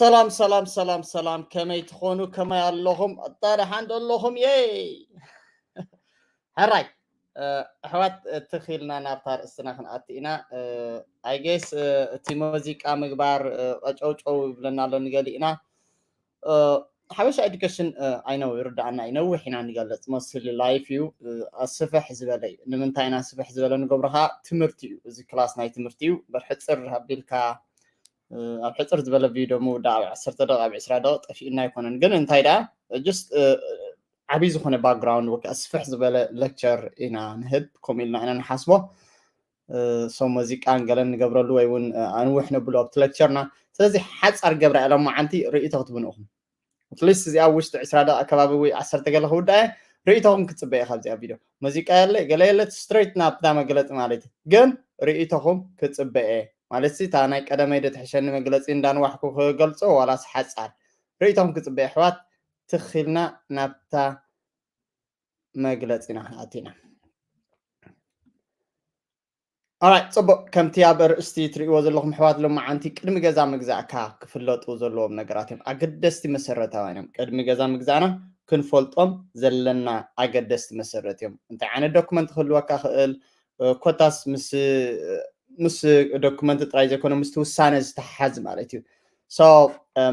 ሰላም ሰላም ሰላም ሰላም፣ ከመይ ትኾኑ? ከመይ ኣለኹም? ኣታ ደሓን ዶ ኣለኹም? የይ ሕራይ፣ ኣሕዋት፣ ትኺልና ናብታ ርእስትና ክንኣቲ ኢና። I guess እቲ ሙዚቃ ምግባር ቀጨውጨው ይብለና ኣሎ ንገሊእና። ሓበሻ ኤዱኬሽን፣ I know፣ ይርዳኣና እዩ፣ ነዊሕ ኢና ንገልጽ፣ መስል ላይፍ እዩ። ኣስፍሕ ዝበለ እዩ። ንምንታይ ኢና ስፍሕ ዝበለ ንገብሮ? ትምህርቲ እዩ። እዚ ክላስ ናይ ትምህርቲ እዩ። በር ሕጽር ኣቢልካ ኣብ ሕጽር ዝበለ ቪድዮ ምውዳእ ኣብ ዓሰርተ ደቂቕ፣ ኣብ ዕስራ ደቂቕ ጠፊኡና ኣይኮነን። ግን እንታይ ደኣ፣ just ዓብዪ ዝኾነ ባክግራውንድ ወይ ከዓ ስፍሕ ዝበለ ሌክቸር ኢና ንህብ፣ ከምኡ ኢልና ኢና ንሓስቦ። ሶ ሙዚቃን ገለን ንገብረሉ ወይ እውን ኣንውሕ ነብሎ ኣብቲ ሌክቸርና። ስለዚ ሓፃር ገብራ ኢሎም መዓንቲ ርእይቶ ክትብኑ ኢኹም። ኣትሊስት እዚኣ ኣብ ውሽጢ ዕስራ ደቂቕ ኣከባቢ ወይ ዓሰርተ ገለ ክውዳእ እየ። ርእይቶኹም ክፅበ እየ ካብዚኣ ቪድዮ። ሙዚቃ የለ ገለ የለ፣ ስትሬት ናብታ መግለፂ ማለት እዩ። ግን ርእይቶኹም ክፅበ እየ ማለት ሲ፣ እታ ናይ ቀደመይ ዶ ትሕሸኒ መግለፂ እንዳንዋሕኩ ክገልፆ ዋላስ ሓፃር? ርእይቶኹም ክፅበ እየ ኣሕዋት። ትኺልና ናብታ መግለፂና ክንኣቱ ኢና። ኦራይት፣ ፅቡቅ። ከምቲ ኣብ ኣርእስቲ ትርእይዎ ዘለኹም ኣሕዋት፣ ሎማዓንቲ ቅድሚ ገዛ ምግዛእካ ክፍለጡ ዘለዎም ነገራት እዮም። ኣገደስቲ መሰረታውያን እዮም። ቅድሚ ገዛ ምግዛእና ክንፈልጦም ዘለና ኣገደስቲ መሰረት እዮም። እንታይ ዓይነት ዶክመንት ክህልወካ ክእል፣ ኮታስ ምስ ምስ ዶክመንት ጥራይ ዘይኮነ ምስቲ ውሳነ ዝተሓዝ ማለት እዩ። ሶ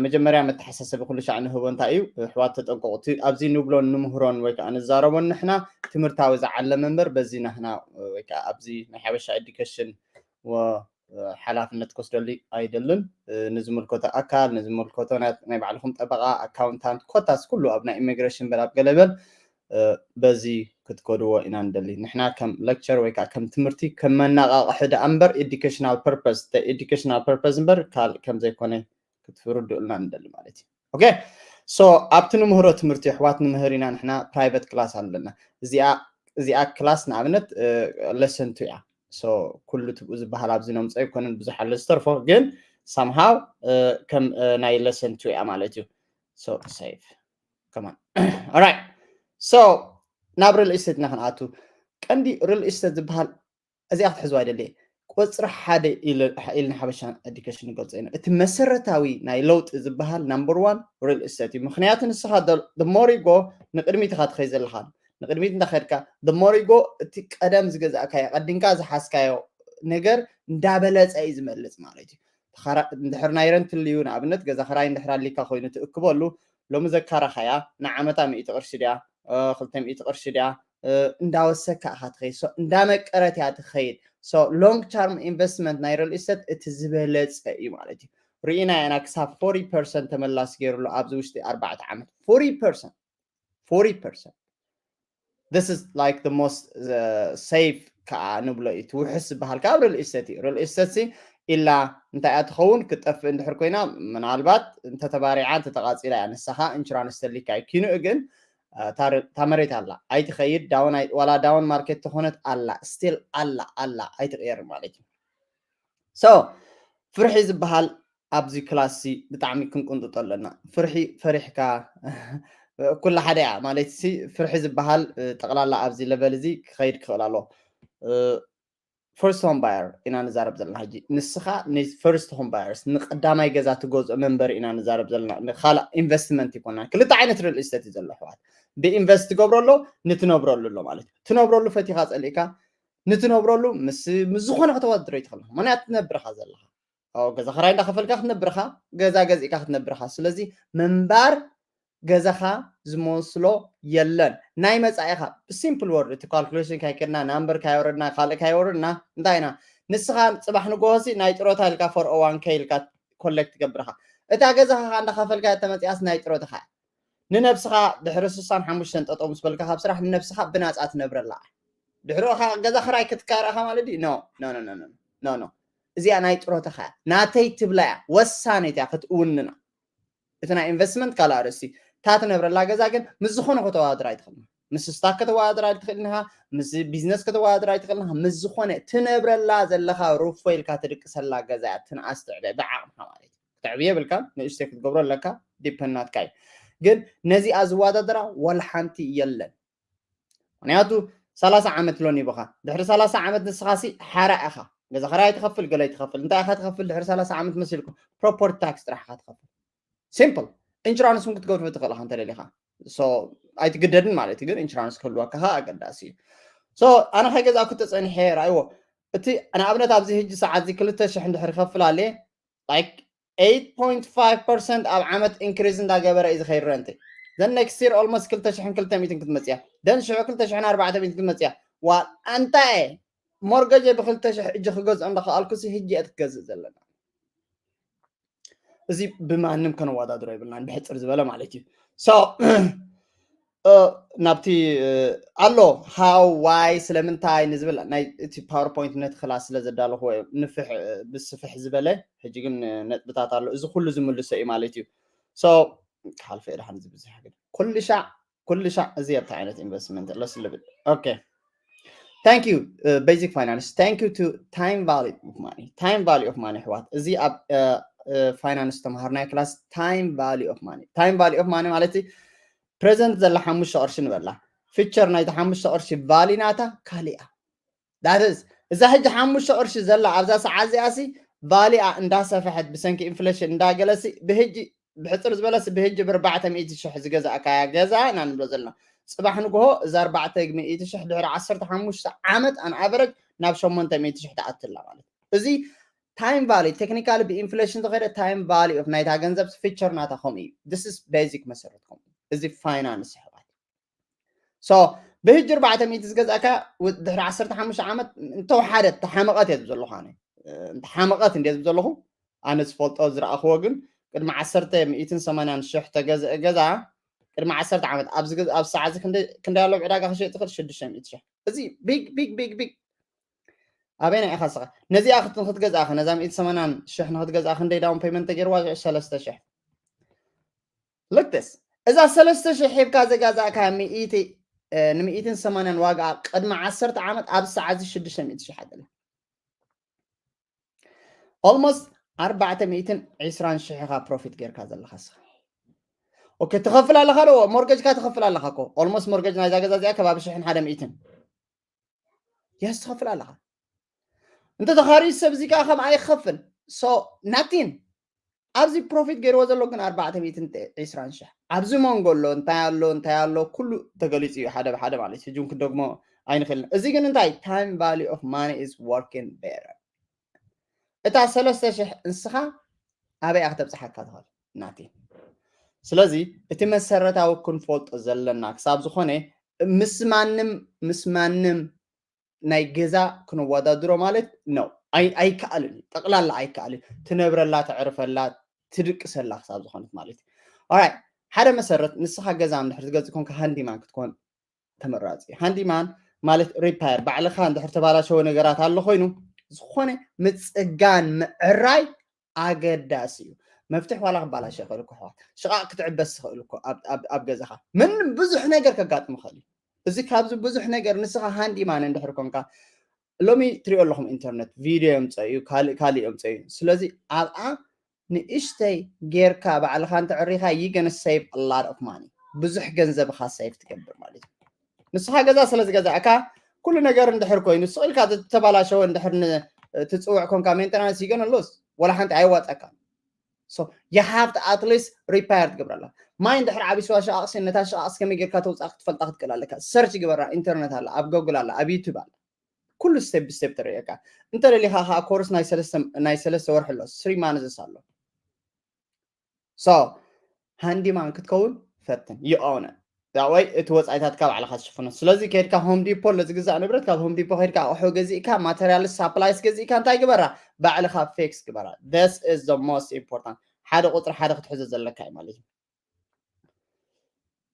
መጀመርያ መተሓሳሰቢ ኩሉ ሻዕ ንህቦ እንታይ እዩ? ኣሕዋት ተጠንቀቑ። እቲ ኣብዚ ንብሎን ንምህሮን ወይ ከዓ ንዛረቦን ንሕና ትምህርታዊ ዝዓለመ እምበር በዚ ናህና ወይ ከዓ ኣብዚ ናይ ሓበሻ ኤዱኬሽን ሓላፍነት ክወስደሉ ኣይደልን። ንዝምልከቶ ኣካል፣ ንዝምልከቶ ናይ ባዕልኹም ጠበቃ፣ ኣካውንታንት፣ ኮታስ ኩሉ ኣብ ናይ ኢሚግሬሽን በል ኣብ ገለበል በዚ ክትከድዎ ኢና ንደሊ። ንሕና ከም ሌክቸር ወይ ከዓ ከም ትምህርቲ ከም መነቃቕሒ ደኣ እምበር ኤዱኬሽናል ፐርፐስ፣ ኤዱኬሽናል ፐርፐስ እምበር ካልእ ከም ዘይኮነ ክትርድኡልና ንደሊ ማለት እዩ። ኦኬ፣ ሶ ኣብቲ ንምህሮ ትምህርቲ ኣሕዋት ንምህር ኢና። ንሕና ፕራይቨት ክላስ ኣለና። እዚኣ እዚኣ ክላስ ንኣብነት ለሰን ቱ እያ። ሶ ኩሉ ትብኡ ዝበሃል ኣብዚ ነምፀ ኣይኮነን፣ ብዙሕ ኣሎ ዝተርፎ፣ ግን ሳምሃው ከም ናይ ለሰን ቱ እያ ማለት እዩ። ሶ ሴቭ ከማን። ኦራይት፣ ሶ ናብ ሪል ኢስቴት ኢና ክንኣቱ። ቀንዲ ሪል ኢስቴት ዝበሃል እዚኣ ክትሕዝዋ ኣይደሊ። ቁፅሪ ሓደ ኢልና ሓበሻ ኤዱኬሽን ንገልፆ ኢና። እቲ መሰረታዊ ናይ ለውጢ ዝበሃል ናምበር ዋን ሪል ኢስቴት እዩ። ምክንያቱ ንስኻ ሞሪጎ ንቅድሚት ኢኻ ትኸይ ዘለኻ። ንቅድሚት እንዳኸድካ ሞሪጎ እቲ ቀደም ዝገዛእካዮ ቀዲምካ ዝሓዝካዮ ነገር እንዳበለፀ እዩ ዝመልፅ ማለት እዩ። እንድሕር ናይ ረንት ልዩ ንኣብነት ገዛ ክራይ እንድሕር ኣሊካ ኮይኑ ትእክበሉ ሎሚ ዘካረኻያ ንዓመታ ሚእቲ ቅርሺ ድያ ክልተ ሚእቲ ቅርሺ ድያ እንዳወሰካ ኢኻ ትኸይድ። እንዳመቀረት እያ ትኸይድ። ሎንግ ተርም ኢንቨስትመንት ናይ ሪል ኢስቴት እቲ ዝበለፀ እዩ ማለት እዩ። ርኢና ኢና ክሳብ ፎርቲ ፐርሰንት ተመላሲ ገይሩሉ ኣብዚ ውሽጢ ኣርባዕተ ዓመት። ፎርቲ ፐርሰንት፣ ፎርቲ ፐርሰንት። This is like the most safe ከዓ ንብሎ እዩ። እቲ ውሕስ ዝበሃል ከዓ ኣብ ሪል ኢስቴት እዩ። ሪል ኢስቴት ሲ ኢላ እንታይ እያ ትኸውን? ክትጠፍእ እንድሕር ኮይና ምናልባት እንተተባሪዓ እንተተቃፂላ እያ ንሳኻ ኢንሹራንስ ተሊካ እዩ። ኪንኡ ግን እታ መሬት ኣላ፣ ኣይትኸይድ። ዋላ ዳውን ማርኬት ተኾነት ኣላ፣ ስቲል ኣላ ኣላ ኣይትቕየር ማለት እዩ። ሶ ፍርሒ ዝበሃል ኣብዚ ክላስ ብጣዕሚ ክንቁንጥጦ ኣለና። ፍርሒ ፈሪሕካ ኩላ ሓደ እያ ማለት ሲ። ፍርሒ ዝበሃል ጠቕላላ ኣብዚ ለቨል እዚ ክኸይድ ክኽእል ኣለዎ። ፈርስት ሆም ባየር ኢና ንዛረብ ዘለና ሕጂ። ንስኻ ንፈርስት ሆም ባየርስ ንቀዳማይ ገዛ ትገዝኦ መንበሪ ኢና ንዛረብ ዘለና። ንካልእ ኢንቨስትመንት ይኮና። ክልተ ዓይነት ሪል ኢስቴት እዩ ዘሎ ኣሕዋት። ብኢንቨስት ትገብረሉ፣ ንትነብረሉ ኣሎ ማለት እዩ። ትነብረሉ ፈቲኻ ጸሊእካ ንትነብረሉ ምስ ምስ ዝኾነ ከተወዳድሮ ይትኽእል። ምክንያቱ ትነብርኻ ዘለኻ ገዛ ክራይ እንዳኸፈልካ ክትነብርኻ፣ ገዛ ገዚእካ ክትነብርኻ። ስለዚ ምንባር ገዛኻ ዝመስሎ የለን። ናይ መጻኢኻ ብሲምፕል ወርድ፣ እቲ ካልኩሌሽን ካይከድና፣ ናምበር ካይወረድና፣ ካልእ ካይወረድና፣ እንታይ ኢና ንስኻ ጽባሕ ንጎሆሲ ናይ ጥሮታ ኢልካ ፎር ኦ ዋን ከ ኢልካ ኮሌክት ትገብርኻ። እታ ገዛኻ እንዳኸፈልካ እተመጽኣስ ናይ ጥሮታኻ እያ። ንነብስኻ ድሕሪ ስሳን ሓሙሽተን ጠጠው ምስ በልካ ካብ ስራሕ ንነብስኻ ብናጻ ትነብረላ። ድሕሪ ኻ ገዛ ክራይ ክትካረኻ ማለት ድዩ? ኖ ኖ ኖ ኖ ኖ። እዚኣ ናይ ጥሮታኻ እያ። ናተይ ትብላ እያ። ወሳነይት እያ ክትእውንና። እቲ ናይ ኢንቨስትመንት ካልእ ኣርእስቲ። እታ ትነብረላ ገዛ ግን ምስ ዝኾነ ከተወዳድራ ኣይትኽእልን። ምስ ስታክ ከተወዳድራ ኣይትኽእልን ኢኻ፣ ምስ ቢዝነስ ከተወዳድራ ኣይትኽእልን ኢኻ። ምስ ዝኾነ ትነብረላ ዘለኻ ሩፎ ኢልካ ትድቅሰላ ገዛ እያ ትንኣስ ትዕበ ብዓቕምኻ ማለት እዩ። ክትዕብዮ የብልካን፣ ንእሽተይ ክትገብሮ ኣለካ፣ ዲፐንድ ናትካ እዩ። ግን ነዚኣ ዝወዳደራ ዋላ ሓንቲ የለን። ምክንያቱ ሰላሳ ዓመት ሎን ይብኻ። ድሕሪ ሰላሳ ዓመት ንስኻ ሲ ሓራ ኢኻ። ገዛ ኸራይ ትኸፍል፣ ገለ ትኸፍል። እንታይ ኢኻ ትኸፍል ድሕሪ ሰላሳ ዓመት መሲልኩም? ፕሮፐርቲ ታክስ ጥራሕ ኢኻ ትኸፍል። Simple. Insurance እውን ክትገብር ትኽእል ኢኻ እንተደሊኻ። So ኣይትግደድን ማለት እዩ፣ ግን insurance ክህልወካ ከዓ ኣገዳሲ እዩ። So ኣነ ከይገዛእኩ ተፀኒሐ፣ ራእይዎ። እቲ ንኣብነት ኣብዚ ሕጂ ሰዓት እዚ ክልተ ሽሕ እንድሕር ይኸፍል ኣለ፣ like eight point five percent ኣብ ዓመት increase እንዳገበረ እዩ ዝኸይድ rent። Then next year almost ክልተ ሽሕን ክልተ ሚእትን ክትመፅያ፣ then ሽዑ ክልተ ሽሕን ኣርባዕተ ሚእትን ክትመፅያ። ዋላ ኣንታ እየ mortgage ብክልተ ሽሕ እጂ ክገዝኦ እንዳኸኣልኩ ሲ ሕጂ እየ ክትገዝእ ዘለና። እዚ ብማንም ከነወዳድሮ የብልናን፣ ብሕፅር ዝበለ ማለት እዩ። So ናብቲ ኣሎ how why ስለምንታይ ንዝብል ናይ እቲ PowerPoint ነቲ ክላስ ስለ ዘዳለኹዎ ንፍሕ ብስፍሕ ዝበለ፣ ሕጂ ግን ነጥብታት ኣሎ፣ እዚ ኩሉ ዝምልሶ እዩ ማለት እዩ። So ክሓልፈ እየ ደሓን፣ እዚ ብዙሕ ግን ኩሉ ሻዕ ኩሉ ሻዕ እዚ ኣብታ ዓይነት investment ለስ ልብል። Okay, thank you basic finance, thank you to time value of money, time value of money። ኣሕዋት፣ እዚ ኣብ finance ተምሃርናዮ ክላስ time value of money፣ time value of money ማለት present ዘላ ሓሙሽተ ቅርሺ ንበላ፣ future ናይታ ሓሙሽተ ቅርሺ value ናታ ካሊኣ። That is እዛ ሕጂ ሓሙሽተ ቅርሺ ዘላ ኣብዛ ሰዓት እዚኣ ሲ value ኣ እንዳሰፈሐት ብሰንኪ inflation እንዳገለሲ ብሕጂ ብሕፅር ዝበለስ ብህጂ ብርባዕተ ሚእቲ ሽሕ ዝገዛእካያ ገዛ ኢና ንብሎ ዘለና። ፅባሕ ንግሆ እዛ ኣርባዕተ ሚእቲ ሽሕ ድሕሪ ዓሰርተ ሓሙሽተ ዓመት on average ናብ ሸሞንተ ሚእቲ ሽሕ ትኣትላ ማለት እዩ። እዚ time value technically ብኢንፍሌሽን ዝኸደ time value of ናይታ ገንዘብ future ናታ ከምኡ እዩ። This is basic መሰረት ከምኡ እዚ ፋይናንስ ኣሕዋት። So ብህጂ ኣርባዕተ ሚእቲ ዝገዛእካ ድሕሪ ዓሰርተ ሓሙሽተ ዓመት እንተወሓደት ተሓመቐት እየ ዝብዘለኹ ኣነ። እንተሓመቐት እንደ ዝብዘለኹ ኣነ ዝፈልጦ ዝረኣኽዎ ግን ቅድሚ ዓሰርተ ሚእትን ሰማንያን ሽሕ ተገዝአ ገዛ ቅድሚ ዓሰርተ ዓመት ኣብዚ ሰዓት እዚ ክንደይ ኣሎ ዕዳጋ ክሸጥ ይኽእል ሽዱሽተ ሚእቲ ሽሕ። እዚ big big big big ኣበይና ኢኻ ስኻ ነዚኣ ክትገዝኣ ነዛ ሚእቲ ሰማንያን ሽሕ ንክትገዝኣ ክንደይ down payment ተገይርዋ? ሰለስተ ሽሕ። Look this እዛ ሰለስተ ሽሕ ሂብካ ዘጋዛእካ ሚእቲ ንሚእትን ሰማንያን ዋጋ ቅድሚ ዓሰርተ ዓመት ኣብዚ ሰዓት እዚ ሽዱሽተ ሚእቲ ሽሕ ኣገለ almost ኣርባዕተ ሚእትን ዕስራን ሽሕ ኢኻ profit ጌርካ ዘለኻ ስኻ። Okay ትኸፍል ኣለኻ ዶ mortgage ካ ትኸፍል ኣለኻ እኮ almost mortgage ናይዛ ገዛ እዚኣ ከባቢ ሽሕን ሓደ ሚእትን። Yes ትኸፍል ኣለኻ። እንተ ተኻሪ ሰብ እዚ ከዓ ከም ኣይኸፍል so nothing ኣብዚ profit ገይርዎ ዘሎ ግን ኣርባዕተ ሚእትን ዕስራን ሽሕ ኣብዚ መንጎ ኣሎ እንታይ ኣሎ እንታይ ኣሎ ኩሉ ተገሊፁ እዩ ሓደ ብሓደ ማለት እዩ ሕጂ ክደግሞ ኣይንኽእልን። እዚ ግን እንታይ time value of money is working better። እታ ሰለስተ ሽሕ ንስኻ ኣበይ እያ ክተብፅሓካ ትኽእል ናቲ። ስለዚ እቲ መሰረታዊ ክንፈልጦ ዘለና ክሳብ ዝኾነ ምስ ማንም ምስ ማንም ናይ ገዛ ክንወዳድሮ ማለት ነው ኣይከኣልን እዩ። ጠቕላላ ኣይከኣልን። ትነብረላ ተዕርፈላ ትድቅሰላ ክሳብ ዝኾነት ማለት እዩ። Alright ሓደ መሰረት ንስኻ ገዛ እንድሕር ትገዝእ ኮንካ ሃንዲማን ክትኮን ተመራፂ። ሃንዲማን ማለት repair ባዕልኻ እንድሕር ተባላሸወ ነገራት ኣሎ ኮይኑ ዝኾነ ምፅጋን ምዕራይ ኣገዳሲ እዩ። መፍትሕ ዋላ ክባላሸ ይኽእል እኮ ኣሕዋት ሽቓቕ ክትዕበስ ትኽእል እኮ ኣብ ገዛኻ ምንም ብዙሕ ነገር ከጋጥም ይኽእል እዩ። እዚ ካብዚ ብዙሕ ነገር ንስኻ ሃንዲማን እንድሕር ኮንካ ሎሚ ትሪኦ ኣለኹም ኢንተርነት ቪድዮ የምፀ እዩ ካልእ ካልእ የምፀ እዩ። ስለዚ ኣብኣ ንእሽተይ ጌርካ ባዕልኻ እንተዕሪኻ you gonna save a lot of money ብዙሕ ገንዘብኻ save ትገብር ማለት እዩ። ንስኻ ገዛ ስለ ዝገዛእካ ኩሉ ነገር እንድሕር ኮይኑ ስቕ ኢልካ ተባላሸወ እንድሕር ትፅውዕ ኮንካ maintenance you gonna lose ወላ ሓንቲ ኣይዋፀካ። So you have to at least repair ትገብረላ። ማይ እንድሕር ዓቢስዋ ሸቓቕሲ ነታ ሸቓቕሲ ከመይ ጌርካ ተውፃእ ክትፈልጣ ክትክእል ኣለካ። Search ግበራ ኢንተርነት ኣላ ኣብ ጎግል ኣላ ኣብ ዩቱብ ኣላ። ኩሉ step ብstep ተርእየካ። እንተደሊኻ ከዓ ኮርስ ናይ ሰለስተ ወርሒ ኣሎ three months ኣሎ። So ሃንዲማን ክትከውን ፈትን you own it። ወይ እቲ ወፃኢታትካ ባዕልኻ ትሽፍኖ። ስለዚ ከድካ ሆም ዲፖ ለዝግዛእ ንብረት ካብ ሆም ዲፖ ከድካ ኣቑሑ ገዚእካ ማተሪያልስ ሳፕላይስ ገዚእካ እንታይ ግበራ ባዕልኻ fix ግበራ። This is the most important ሓደ ቁፅሪ ሓደ ክትሕዞ ዘለካ እዩ ማለት እዩ።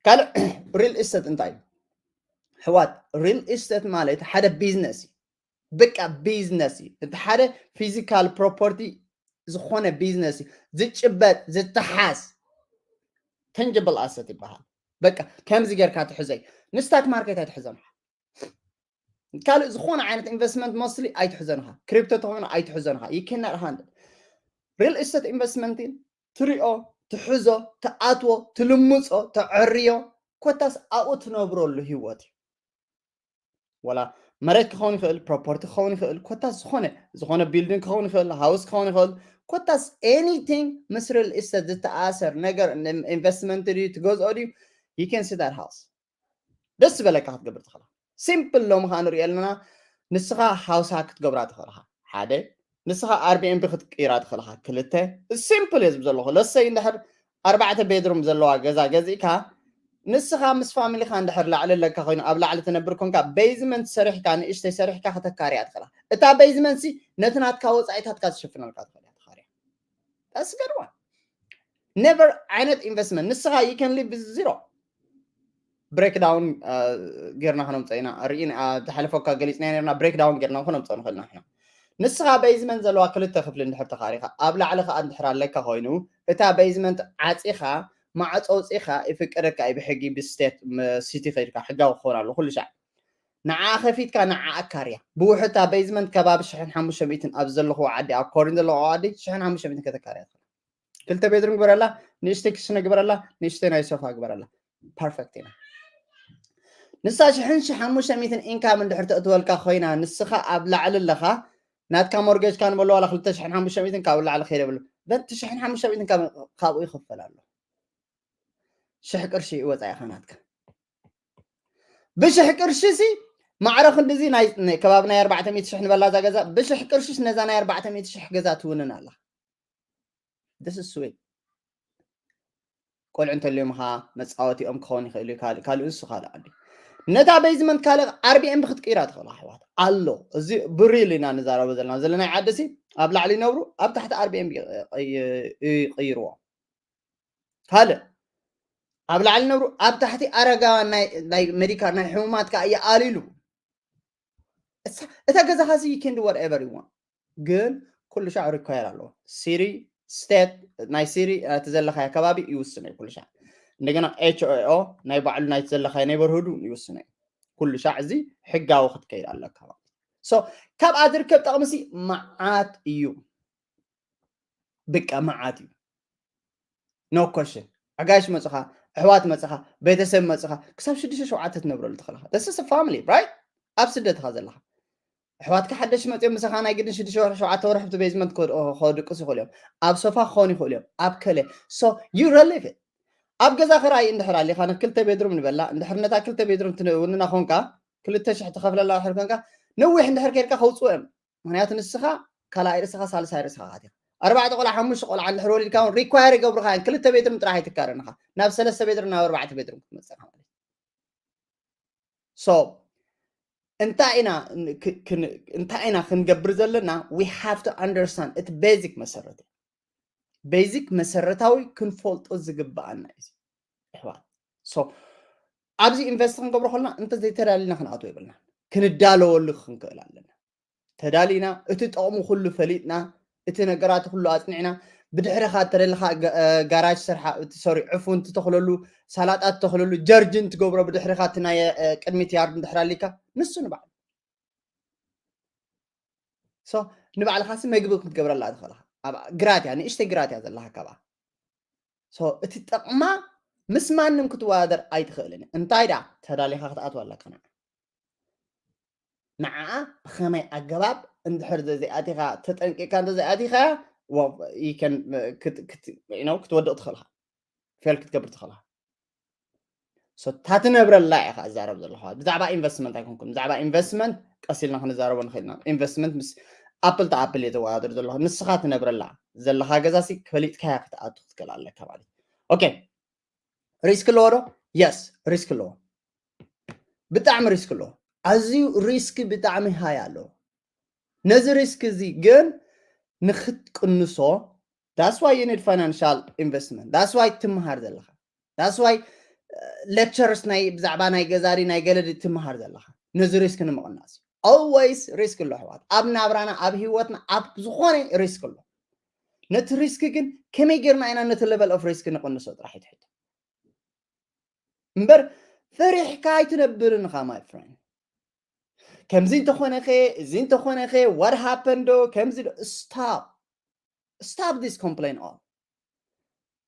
ካልእ real estate እንታይ እዩ? ኣሕዋት real estate ማለት ሓደ ቢዝነስ እዩ። በቃ ቢዝነስ እዩ። እቲ ሓደ physical property ዝኾነ ቢዝነስ እዩ። ዝጭበጥ ዝተሓዝ tangible asset ይበሃል። በቃ ከምዚ ጌርካ ትሕዘይ ንስታክ ማርኬት ኣይትሕዘን። ካልእ ዝኾነ ዓይነት investment mostly ኣይትሕዘንኻ። ክሪፕቶ ተኾይኑ ኣይትሕዘንኻ። You cannot handle real estate investment ትሪኦ ትሕዞ ትኣትዎ ትልምፆ ተዕርዮ ኮታስ ኣብኡ ትነብረሉ ህይወት እዩ። ወላ መሬት ክኸውን ይኽእል property ክኸውን ይኽእል ኮታስ ዝኾነ ዝኾነ building ክኸውን ይኽእል house ክኸውን ይኽእል ኮታስ anything ምስ real estate ዝተኣሰር ነገር፣ investment ድዩ ትገዝኦ ድዩ you can see that house ደስ ዝበለካ ክትገብር ትኽእላ። Simple ሎሚ ከዓ ንሪኦ ኣለና። ንስኻ ሃውሳ ክትገብራ ትኽእልኻ ሓደ፣ ንስኻ Airbnb ክትቅይራ ትኽእልኻ ክልተ። Simple እየ ዝብ ዘለኹ። ለሰይ እንድሕር ኣርባዕተ ቤድሩም ዘለዋ ገዛ ገዚእካ ንስኻ ምስ ፋሚሊኻ እንድሕር ላዕሊ ኣለካ ኮይኑ ኣብ ላዕሊ ትነብር ኮንካ basement ሰሪሕካ ንእሽተይ ሰሪሕካ ከተካርያ ትኽእላ። እታ basement ሲ ነቲ ናትካ ወፃኢታትካ ትሽፍነልካ ትኽእል እያ ተኻርያ። That's a good one. Never ዓይነት investment ንስኻ you can live with zero breakdown ጌርና ክነምፀ ኢና ርኢ ተሓለፈካ ገሊፅና ነርና breakdown ጌርና ክነምፀ ንኽእል ኢና ንስኻ basement ዘለዋ ክልተ ክፍሊ እንድሕር ተኻሪኻ ኣብ ላዕሊ ከዓ እንድሕር ኣለካ ኮይኑ እታ basement ዓፂኻ ማዕፆ ውፂኻ ይፍቀደካ እዩ ብሕጊ ብስቴት ሲቲ ከይድካ ሕጋዊ ክኸውን ኣሎ ኩሉ ሻዕ ንዓ ከፊትካ ንዓ ኣካርያ ብውሕታ basement ከባቢ ሽሕን ሓሙሽተ ሚእትን ኣብ ዘለኹዎ ዓዲ ኣብ ኮሪን ዘለኹዎ ዓዲ ሽሕን ሓሙሽተ ሚእትን ከተካርያ ክልተ ቤድሩም ግበረላ ንእሽተይ ክሽነ ግበረላ ንእሽተይ ናይ ሶፋ ግበረላ perfect ኢና ንሳ ሽሕን ሽ ሓሙሽተ ሚእትን income እንድሕር ተእትወልካ ኮይና ንስኻ ኣብ ላዕሊ ኣለኻ ናትካ mortgage ካ ንበሎ ዋላ ክልተ ሽሕን ሓሙሽተ ሚእትን ካብኡ ላዕሊ ከይደ ብሉ በቲ ሽሕን ሓሙሽተ ሚእትን ካብኡ ይኽፈል ኣሎ ሽሕ ቅርሺ እዩ ወፃኢኻ ናትካ ብሽሕ ቅርሺ ሲ ማዕረ ክንድዚ ከባቢ ናይ ኣርባዕተ ሚእቲ ሽሕ ንበላ እዛ ገዛ ብሽሕ ቅርሺስ ነዛ ናይ ኣርባዕተ ሚእቲ ሽሕ ገዛ ትውንን ኣላ this is sweet ቆልዑ እንተልዮም ኻ መፃወቲኦም ክኸውን ይኽእል እዩ ካልእ ካልእ ንሱ ካልእ ዓዲ ነታ basement ካልእ Airbnb ክትቅይራ ትኽእል ኣሕዋት ኣሎ እዚ ብሪል ኢና ንዛረበ ዘለና ዘለና ናይ ዓዲ ሲ ኣብ ላዕሊ ይነብሩ ኣብ ታሕቲ Airbnb ይቅይርዎ ካልእ ኣብ ላዕሊ ነብሩ ኣብ ታሕቲ ኣረጋውያን ናይ ሜዲካል ናይ ሕሙማት ከዓ ይኣልሉ እታ ገዛኻ ሲ you can do whatever you want ግን ኩሉ ሻዕ require ኣለዎ city state ናይ city እቲ ዘለኻዮ ከባቢ ይውስኖ እዩ ኩሉ ሻዕ እንደገና H O O ናይ ባዕሉ ናይቲ ዘለኻዮ neighborhood ይውስኖ እዩ ኩሉ ሻዕ እዚ ሕጋዊ ክትከይድ ኣለካ ማለት so ካብኣ ዝርከብ ጠቕሚ ሲ መዓት እዩ ብቃ መዓት እዩ no question ኣጋይሽ መፅኻ ኣሕዋት መፅኻ ቤተሰብ መፅኻ ክሳብ ሽዱሽተ ሸውዓተ ትነብረሉ ትኽእልኻ this is family right ኣብ ስደትኻ ዘለኻ ኣሕዋትካ ሓደሽ መፅኦም ምሳኻ ናይ ግድን ሽዱሽተ ወርሒ ሸውዓተ ወርሒ ብቲ basement ከድቅሱ ይኽእሉ እዮም ኣብ ሶፋ ክኾኑ ይኽእሉ እዮም ኣብ ከለ so you relieve it ኣብ ገዛ ክራይ እንድሕር ኣሊኻ ንክልተ ቤድሩም ንበላ እንድሕር ነታ ክልተ ቤድሩም ትውንና ኮንካ ክልተ ሽሕ ትኸፍለላ ድሕር ኮንካ ነዊሕ እንድሕር ከይድካ ከውፅኡ እዮም ምክንያቱ ንስኻ ካልኣይ ርእስኻ ሳልሳይ ርእስኻ ኢኻ ኣርባዕተ ቆልዓ ሓሙሽተ ቆልዓ እንድሕር ወሊድካ እውን require ይገብሩኻ እዮም ክልተ ቤድሩም ጥራሕ ኣይትካረንኻ ናብ ሰለስተ ቤድሩም ናብ ኣርባዕተ ቤድሩም ክትመፅእ ማለት so እንታይ ኢና እንታይ ኢና ክንገብር ዘለና we have to understand እቲ basic መሰረት እዩ basic መሰረታዊ ክንፈልጦ ዝግበኣና እዩ ኣሕዋት so ኣብዚ invest ክንገብሮ ከለና እንተ ዘይተዳሊና ክንኣትዎ የብልና ክንዳለወሉ ክንክእል ኣለና ተዳሊና እቲ ጠቕሙ ኩሉ ፈሊጥና እቲ ነገራት ኩሉ ኣፅኒዕና ብድሕርኻ ተደለኻ ጋራጅ ስርሓ እቲ ሰሪ ዕፉን ትተኽለሉ ሳላጣ ትተኽለሉ ጀርጅን ትገብሮ ብድሕርኻ እቲ ናይ ቅድሚት ያርድ እንድሕር ኣሊካ ንሱ ንባዕሉ so ንባዕልኻ ሲ መግቢ ክትገብረላ ትኽእልኻ ኣብ ግራት እያ ንእሽተይ ግራት እያ ዘለካ ካብኣ so እቲ ጠቕማ ምስ ማንም ክትወዳደር ኣይትኽእልን እንታይ ዳ ተዳሊኻ ክትኣትዋ ኣለካ ንዓ ንዓኣ ብኸመይ ኣገባብ እንድሕር ዘይኣቲኻ ተጠንቂቕካ እንተ ዘይኣቲኻ ክትወድቕ ትኽእልኻ ፌል ክትገብር ትኽእልኻ እታ ትነብረላ ኢኻ እዛረብ ዘለኹ ብዛዕባ ኢንቨስትመንት ኣይኮንኩን ብዛዕባ ኢንቨስትመንት ቀስ ኢልና ክንዛረቦ ንኽእል ኢና ኢንቨስትመንት ምስ ኣፕል ተ ኣፕል እየ ዘወዳድር ዘለኹ ንስኻ ትነብረላ ዘለኻ ገዛ ሲ ፈሊጥካያ ክትኣቱ ክትክእል ኣለካ ማለት ኦኬ ሪስክ ኣለዎ ዶ የስ ሪስክ ኣለዎ ብጣዕሚ ሪስክ ኣለዎ ኣዝዩ ሪስክ ብጣዕሚ ሃይ ኣለዎ ነዚ ሪስክ እዚ ግን ንክትቅንሶ that's why you need financial investment that's why ትምሃር ዘለኻ that's why lectures ናይ ብዛዕባ ናይ ገዛዲ ናይ ገለዲ ትምሃር ዘለኻ ነዚ ሪስክ ንምቕናስ always ሪስክ ኣሎ ኣሕዋት ኣብ ናብራና ኣብ ህይወትና ኣብ ዝኾነ ሪስክ ኣሎ ነቲ ሪስክ ግን ከመይ ጌርና ኢና ነቲ level of risk ንቕንሶ ጥራሕ ይትሕቶ እምበር ፈሪሕካ ኣይትነብርን ኢኻ my friend ከምዚ እንተኾነኸ እዚ እንተኾነኸ what happened ዶ ከምዚ stop stop this complain all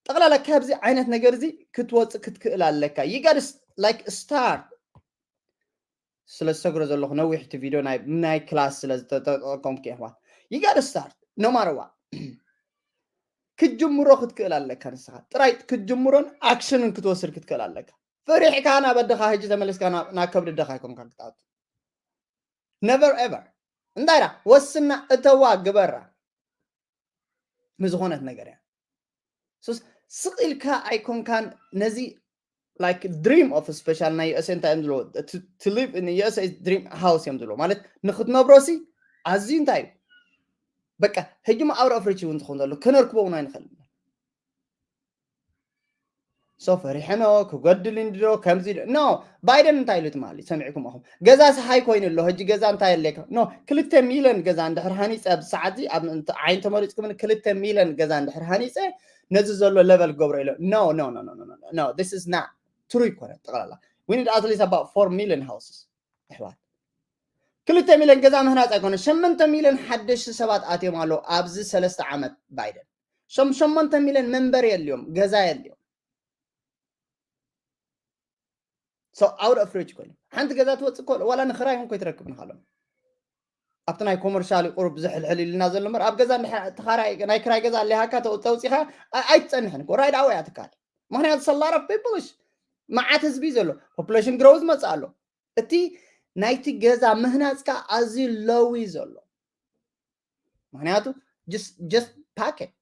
ጠቕላላ ካብዚ ዓይነት ነገር እዚ ክትወፅእ ክትክእል ኣለካ you gotta like start ስለ ዝሰግሮ ዘለኹ ነዊሕ እቲ ቪድዮ ናይ ክላስ ስለ ዝተጠቀምኩ ኣሕዋት you gotta start no matter what ክትጅምሮ ክትክእል ኣለካ። ንስኻ ጥራይ ክትጅምሮን ኣክሽንን ክትወስድ ክትክእል ኣለካ። ፈሪሕካ ናብ ኣደኻ ሕጂ ተመለስካ ናብ ከብዲ ኣደኻ ኣይኮንካ ክትኣቱ። Never ever። እንታይ ዳ ወስና እተዋ ግበራ። ንዝኾነት ነገር እያ። ሶስ ስቕ ኢልካ ኣይኮንካን። ነዚ like dream of special ናይ USA እንታይ እዮም ዝብሎ? To live in USA dream house እዮም ዝብሎ። ማለት ንክትነብሮ ሲ ኣዝዩ እንታይ እዩ? በቃ ሕጂ ማ out of reach እውን ዝኸውን ዘሎ ክነርክቦ እውን ኣይንኽእል። ሶ ፈሪሐኖ ክጎድል እንድዶ ከምዚ ዶ ኖ። ባይደን እንታይ ኢሉ ትማሊ ሰሚዕኩም ኣኹም? ገዛ ሰሓይ ኮይኑ ኣሎ። ሕጂ ገዛ እንታይ ኣለካ? ኖ። ክልተ ሚሊዮን ገዛ እንድሕር ሃኒፀ ኣብዚ ሰዓት እዚ ኣብ ዓይን ተመሪፅኩም ክልተ ሚሊዮን ገዛ እንድሕር ሃኒፀ ነዚ ዘሎ ለቨል ክገብሮ ኢሎ። No, no, no, no, no, no, no, this is not true ይኮነ። ጠቕላላ we need at least about four million houses። ኣሕዋት ክልተ ሚሊዮን ገዛ ምህናፅ ኣይኮነ። ሸመንተ ሚሊዮን ሓደሽቲ ሰባት ኣትዮም ኣለዉ ኣብዚ ሰለስተ ዓመት ባይደን። ሸም ሸመንተ ሚሊዮን መንበሪ የልዮም፣ ገዛ የልዮም። So out of reach ኮይኑ ሓንቲ ገዛ ትወፅእ ኮ ዋላ ንክራይ እውን ኮይትረክብ ንካሎም ኣብቲ ናይ ኮመርሻል ቁሩብ ዝሕልሕል ኢልና ዘሎ እምበር ኣብ ገዛ ናይ ክራይ ገዛ ኣለሃካ ተውፂኻ ኣይትፀንሕን እኮ። Right away ኣትካል። ምክንያቱ ሰላረፍ ቢብልሽ መዓት ህዝቢ ዘሎ ፖፑሌሽን ግሮው ዝመፅእ ኣሎ። እቲ ናይቲ ገዛ ምህናፅካ ኣዝዩ ሎዊ ዘሎ ምክንያቱ just pack it።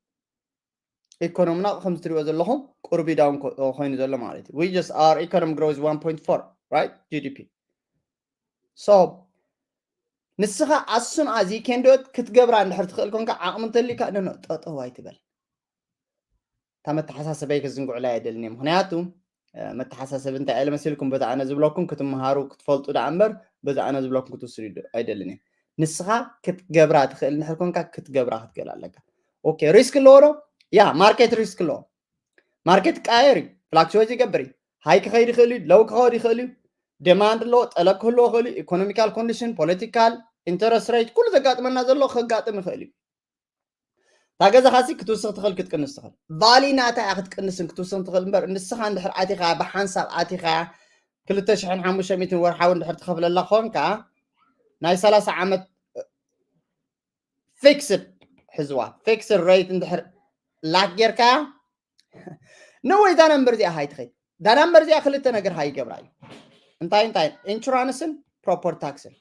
ኢኮኖምና ከም ትሪኦ ዘለኹም ቁርቢ ዳውን ኮይኑ ዘሎ ማለት እዩ። We just our economy grows one point four, right? GDP. So ንስኻ ኣሱን ኣዚ ኬንዶት ክትገብራ እንድሕር ትኽእል ኮንካ ዓቕሚ እንተሊካ ኖ ጠጠው ኣይትበል። እታ መተሓሳሰበይ ክዝንግዕላ ኣይደልን እየ። ምክንያቱ መተሓሳሰቢ እንታይ ኢለ መሲልኩም በዚ ኣነ ዝብለኩም ክትመሃሩ ክትፈልጡ ደኣ እምበር በዚ ኣነ ዝብለኩም ክትወስዱ ኣይደልን እየ። ንስኻ ክትገብራ ትኽእል እንድሕር ኮንካ ክትገብራ ክትክእል ኣለካ። ኦኬ ሪስክ ኣለዎ ዶ? ያ ማርኬት ሪስክ ኣለዎ። ማርኬት ይቀያየር እዩ፣ ፍላክቹዌት ይገብር እዩ። ሃይ ክኸይድ ይኽእል እዩ፣ ሎው ክኸይድ ይኽእል እዩ። ዲማንድ ኣለዎ፣ ጠለብ ክህልዎ ይኽእል እዩ። ኢኮኖሚካል ኮንዲሽን፣ ፖለቲካል፣ ኢንተረስት ሬት ኩሉ ዘጋጥመና ዘሎ ከጋጥም ይኽእል እዩ። እታ ገዛኻ ሲ ክትውስኽ ትኽእል ክትቅንስ ትኽእል። ቫሊ ናታ እያ ክትቅንስን ክትውስኽን ትኽእል እምበር ንስኻ እንድሕር ኣቲኻ ብሓንሳብ ኣቲኻ ክልተ ሽሕን ሓሙሽተ ሚእትን ወርሓዊ እንድሕር ትኸፍለላ ኮንካ ናይ ሰላሳ ዓመት ፊክስድ ሕዝዋ ፊክስድ ሬት እንድሕር ላክ ጌርካ ንወይ እዛ ነምበር እዚኣ ሃይትኸይድ እዛ ነምበር እዚኣ ክልተ ነገር ሃይገብራ እዩ። እንታይ እንታይ ኢንሹራንስን ፕሮፐር ታክስን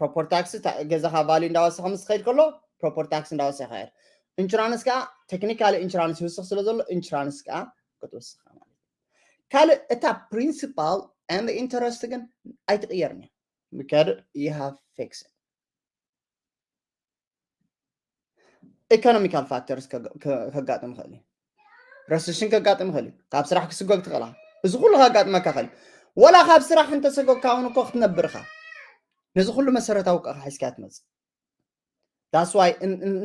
ፕሮፐር ታክስ ገዛኻ ቫልዩ እንዳወሰኸ ምስ ትኸይድ ከሎ ፕሮፐር ታክስ እንዳወሰኸ ይኸይድ። ኢንሹራንስ ከዓ ቴክኒካሊ ኢንሹራንስ ይውስኽ ስለ ዘሎ ኢንሹራንስ ከዓ ክትውስኻ ማለት እዩ። ካልእ እታ ፕሪንሲፓል and ኢንተረስት ግን ኣይትቕየርን እያ። ምክንያቱ you have fixed ኢኮኖሚካል ፋክተርስ ከጋጥም ይኽእል እዩ። ረስሽን ከጋጥም ይኽእል እዩ። ካብ ስራሕ ክስጎግ ትኽእል ኢኻ። እዚ ኩሉ ከጋጥመካ ይኽእል እዩ። ወላ ካብ ስራሕ እንተሰጎግካ እውን እኮ ክትነብር ኢኻ። ነዚ ኩሉ መሰረታዊ እኮ ኢኻ ሒዝካ ትመጽእ። That's why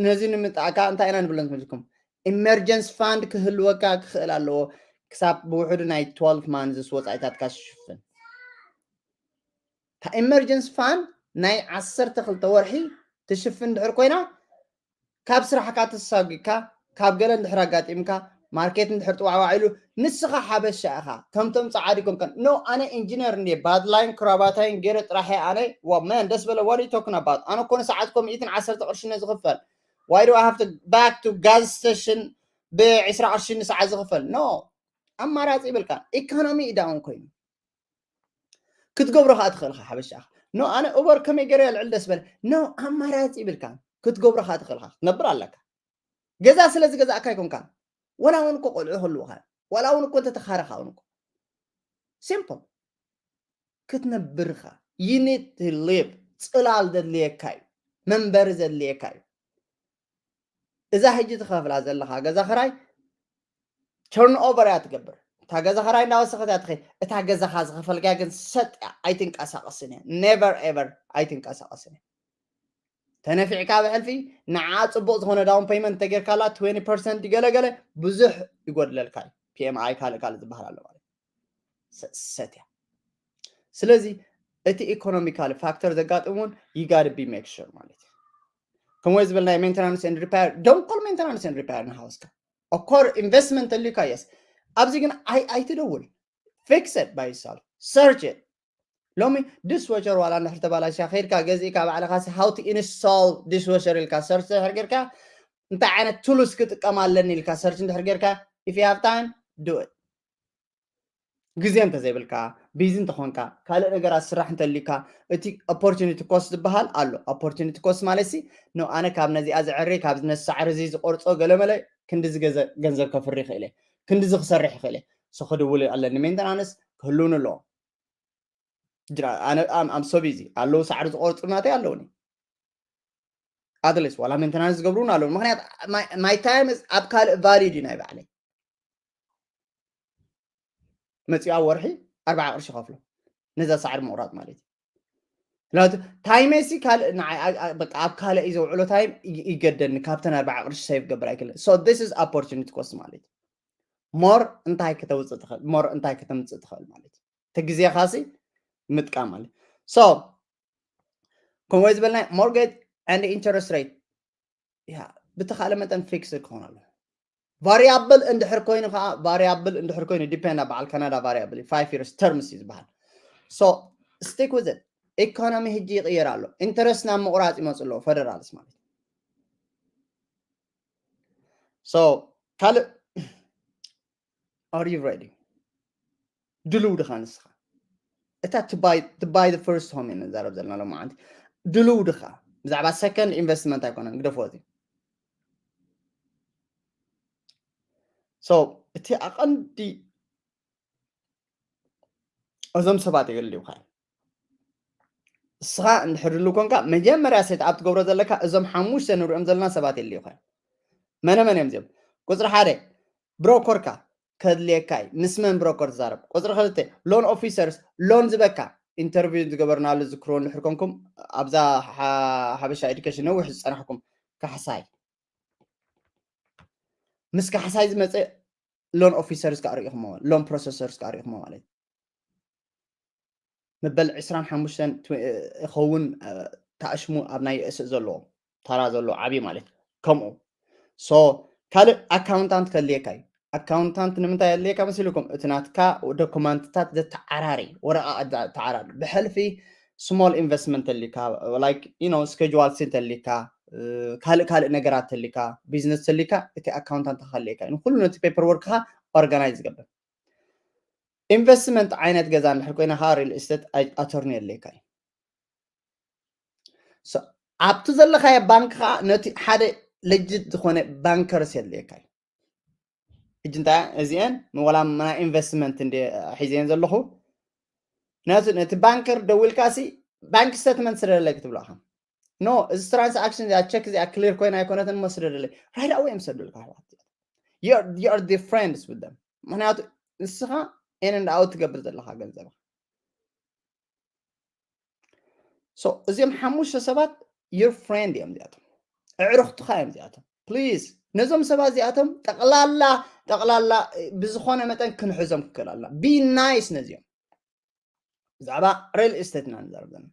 ነዚ ንምጣእካ እንታይ ኢና ንብለን ትመስልኩም? ኢመርጀንስ ፋንድ ክህልወካ ክኽእል ኣለዎ ክሳብ ብውሕዱ ናይ ትዋልፍ ማንዝስ ወፃኢታትካ ዝሽፍን። እታ ኢመርጀንስ ፋንድ ናይ ዓሰርተ ክልተ ወርሒ ትሽፍን ድሕር ኮይና ካብ ስራሕካ ተሳጒካ ካብ ገለ እንድሕር ኣጋጢምካ ማርኬት እንድሕር ጥዋዕዋዕ ኢሉ ንስኻ ሓበሻ ኢኻ። ከምቶም ፃዓዲ ኮንከን ኖ ኣነ ኢንጂነር እንድየ ባድላይን ክራባታይን ገይረ ጥራሕ እየ ኣነ ዋ መን ደስ በለ what you talking about ኣነ እኮ ንሰዓት እኮ ሚእትን ዓሰርተ ቅርሺ እነ ዝኽፈል why do I have to back to gas station ብዕስራ ቅርሺ ንሰዓት ዝኽፈል no ኣማራፂ ይብልካ ኢኮኖሚ እዩ ዳውን ኮይኑ ክትገብሮ ከዓ ትኽእል ኢኻ ሓበሻ ኢኻ no ኣነ ኡበር ከመይ ገይረ ልዕል ደስ በለ no ኣማራፂ ይብልካ ክትገብሮ ከዓ ትኽእል ኢኻ ክትነብር ኣለካ ገዛ ስለ ዝገዛእካ ኣይኮንካን ወላ እውን እኮ ቆልዑ ክህልውኻ ወላ እውን እኮ እንተተኻረኻ እውን እኮ ሲምፕል ክትነብር ኢኻ you need to live ፅላል ዘድልየካ እዩ መንበሪ ዘድልየካ እዩ እዛ ሕጂ ትኸፍላ ዘለኻ ገዛ ኽራይ ተርን ኦቨር እያ ትገብር እታ ገዛ ኽራይ እንዳወሰኸት እያ ትኸይድ እታ ገዛኻ ዝኸፈልካያ ግን ሰጥ እያ ኣይትንቀሳቐስን እያ never ever ኣይትንቀሳቐስን እያ ተነፊዕካ ብሕልፊ ንዓ ፅቡቕ ዝኾነ ዳውን ፔይመንት ተጌርካላ twenty percent ገለገለ ብዙሕ ይጎድለልካ እዩ PMI ካልእ ካልእ ዝበሃል ኣሎ ማለት ሰትያ ስለዚ እቲ ኢኮኖሚካል ፋክተር ዘጋጥም እውን you gotta be make sure ማለት እዩ ከምኡ ዝበል ናይ maintenance and repair don't call maintenance and repair ንሃውስካ of course investment ተልዩካ yes ኣብዚ ግን ኣይትደውል fix it by yourself search it ሎሚ dishwasher ዋላ እንድሕር ተባላሽያ ከይድካ ገዚእካ ባዕልኻ how to install dishwasher ኢልካ search ድሕር ጌርካ እንታይ ዓይነት tools ክጥቀም ኣለኒ ኢልካ search እንድሕር ጌርካ, if you have time, do it። ግዜ እንተዘይብልካ፣ busy እንተኾንካ፣ ካልእ ነገራት ስራሕ እንተልዩካ፣ እቲ opportunity cost ዝበሃል ኣሎ። Opportunity cost ማለት ሲ፣ no፣ ኣነ ካብ ነዚኣ ዝዕሪ፣ ካብ ነዚ ሳዕሪ እዚ ዝቆርጾ ገለመለ ክንድዚ ገዘ-፣ ገንዘብ ከፍሪ ይኽእል እየ፣ ክንድዚ ክሰርሕ ይኽእል እየ። So ክድውል ኣለኒ፣ ሜንተናንስ ክህልውኒ ኣለዎ። ጅራ-፣ ኣነ፣ I'm፣ I'm so busy። ኣለዉ ሳዕሪ ዝቆርጹ ናተይ ኣለውኒ። At least ዋላ ሜንተናንስ ዝገብሩን ኣለውኒ። ምኽንያት my፣ my time is ኣብ ካልእ valid እዩ ናይ ባዕለይ። መጺኡ ኣብ ወርሒ ኣርብዓ ቅርሺ ከፍሎ ነዛ ሳዕሪ ምቑራጽ ማለት እዩ። ምክንያቱ ታይመይ ሲ ካልእ ንዓይ፣ ኣ-፣ ኣ-፣ በቃ ኣብ ካልእ እዩ ዘውዕሎ ታይም ይ-፣ ይገደኒ፣ ካብተን ኣርብዓ ቅርሺ ሴቭ ክገብር ኣይክእልን። So this is opportunity cost ማለት እዩ። ሞር እንታይ ከተውጽእ ትኽእል፣ ሞር እንታይ ከተምጽእ ትኽእል ማለት እዩ። እቲ ግዜኻ ሲ ምጥቃም ማለት እዩ። So ከምኡ ዝበልና mortgage and interest rate፣ ያ፣ ብተኻእለ መጠን ፊክስድ ክኾን ኣለዎ። ቫሪያብል እንድሕር ኮይኑ ከዓ፣ ቫሪያብል እንድሕር ኮይኑ፣ ዲፔንድ ኣብ በዓል ካናዳ ቫሪያብል እዩ፣ five years terms እዩ ዝበሃል። So stick with it። ኢኮኖሚ ህጂ ይቕየር ኣሎ። ኢንተረስት ናብ ምቑራፅ ይመፁ ኣለዉ፣ ፈደራልስ ማለት እዩ። So ካልእ፣ are you ready? ድልው ድኻ ንስኻ? እታ to buy፣ to buy the first home ኢና ንዛረብ ዘለና ሎማዓንቲ። ድልው ድኻ? ብዛዕባ ሰከንድ ኢንቨስትመንት ኣይኮነን፣ ግደፎ እዚ። So እቲ ኣቐንዲ እዞም ሰባት የገልዩኻ። እስኻ እንድሕር ድልው ኮንካ፣ መጀመርያ ሴት ኣፕ ትገብሮ ዘለካ እዞም ሓሙሽተ ንሪኦም ዘለና ሰባት የድልዩኻ። መነ መን እዮም እዚኦም? ቁፅሪ ሓደ፣ ብሮከርካ ከድልየካ እዩ። ምስ መን ብሮከር ትዛረብ? ቁፅሪ ክልተ፣ ሎን ኦፊሰርስ፣ ሎን ዝበካ ኢንተርቪው ዝገበርናሉ ዝክርዎ እንድሕር ኮንኩም፣ ኣብዛ ሓ-፣ ሓበሻ ኤዱኬሽን ነዊሕ ዝፀናሕኩም ካሕሳይ፣ ምስ ካሕሳይ ዝመፀ ሎን ኦፊሰርስ ከዓ ርኢኹሞ፣ ሎን ፕሮሰሰርስ ከዓ ርኢኹሞ ማለት እዩ። መበል ዕስራን ሓሙሽተን ትወ-፣ ይኸውን፣ እ፣ ተኣሽሙ ኣብ ናይ ዩኤስ ዘለዎ ታራ ዘለዎ ዓብዪ ማለት እዩ። ከምኡ። So ካልእ ኣካውንታንት ከድልየካ እዩ። ኣካውንታንት ንምንታይ የድልየካ መሲልኩም? እቲ ናትካ ዶኩመንትታት ዘተዓራሪ፣ ወረቓ ዘተዓራሪ። ብሕልፊ ስሞል ኢንቨስትመንት ተልካ፣ like, you know፣ ስኬጁዋል ሲ ተልካ፣ እ፣ ካልእ ካልእ ነገራት ተልካ፣ ቢዝነስ ተልካ፣ እቲ ኣካውንታንት ከድልየካ እዩ። ንኩሉ ነቲ ፔፐር ወርክኻ ኦርጋናይዝ ዝገብር። ኢንቨስትመንት ዓይነት ገዛ እንድሕር ኮይና ከዓ ሪል ኤስቴት ኣይ-፣ ኣቶርኒ የድልየካ እዩ። So ኣብቲ ዘለኻዮ ባንክ ከዓ ነቲ ሓደ ለጅት ዝኾነ ባንከርስ የድልየካ እዩ። ሕጂ እንታይ እዚአን ንወላ ናይ ኢንቨስትመንት እንደ ሒዘን ዘለኹ፣ ነቲ፣ ነቲ ባንከር ደዊልካ ሲ ባንክ ስቴትመንት ስደለይ ክትብሎ ኢኻ። ኖ፣ እዚ ትራንስኣክሽን እዚኣ፣ ቸክ እዚኣ ክሊር ኮይና ኣይኮነትን እሞ ስደደለይ። ራይት ኣወይ እዮም ዝሰዱልካ ኣሕዋት። You are፣ you are the friends with them። ምክንያቱ ንስኻ ኤን ኤንድ ኣውት ትገብር ዘለኻ ገንዘብ። So እዚኦም ሓሙሽተ ሰባት your friend እዮም እዚኣቶም። ኣዕሩኽትኻ እዮም እዚኣቶም። ፕሊዝ ነዞም ሰባት እዚኣቶም ጠቕላላ፣ ጠቕላላ ብዝኾነ መጠን ክንሕዞም ክክእል ኣለና። ቢ ናይስ ነዚኦም። ብዛዕባ ሪል ኤስቴት ኢና ንዛረብ ዘለና።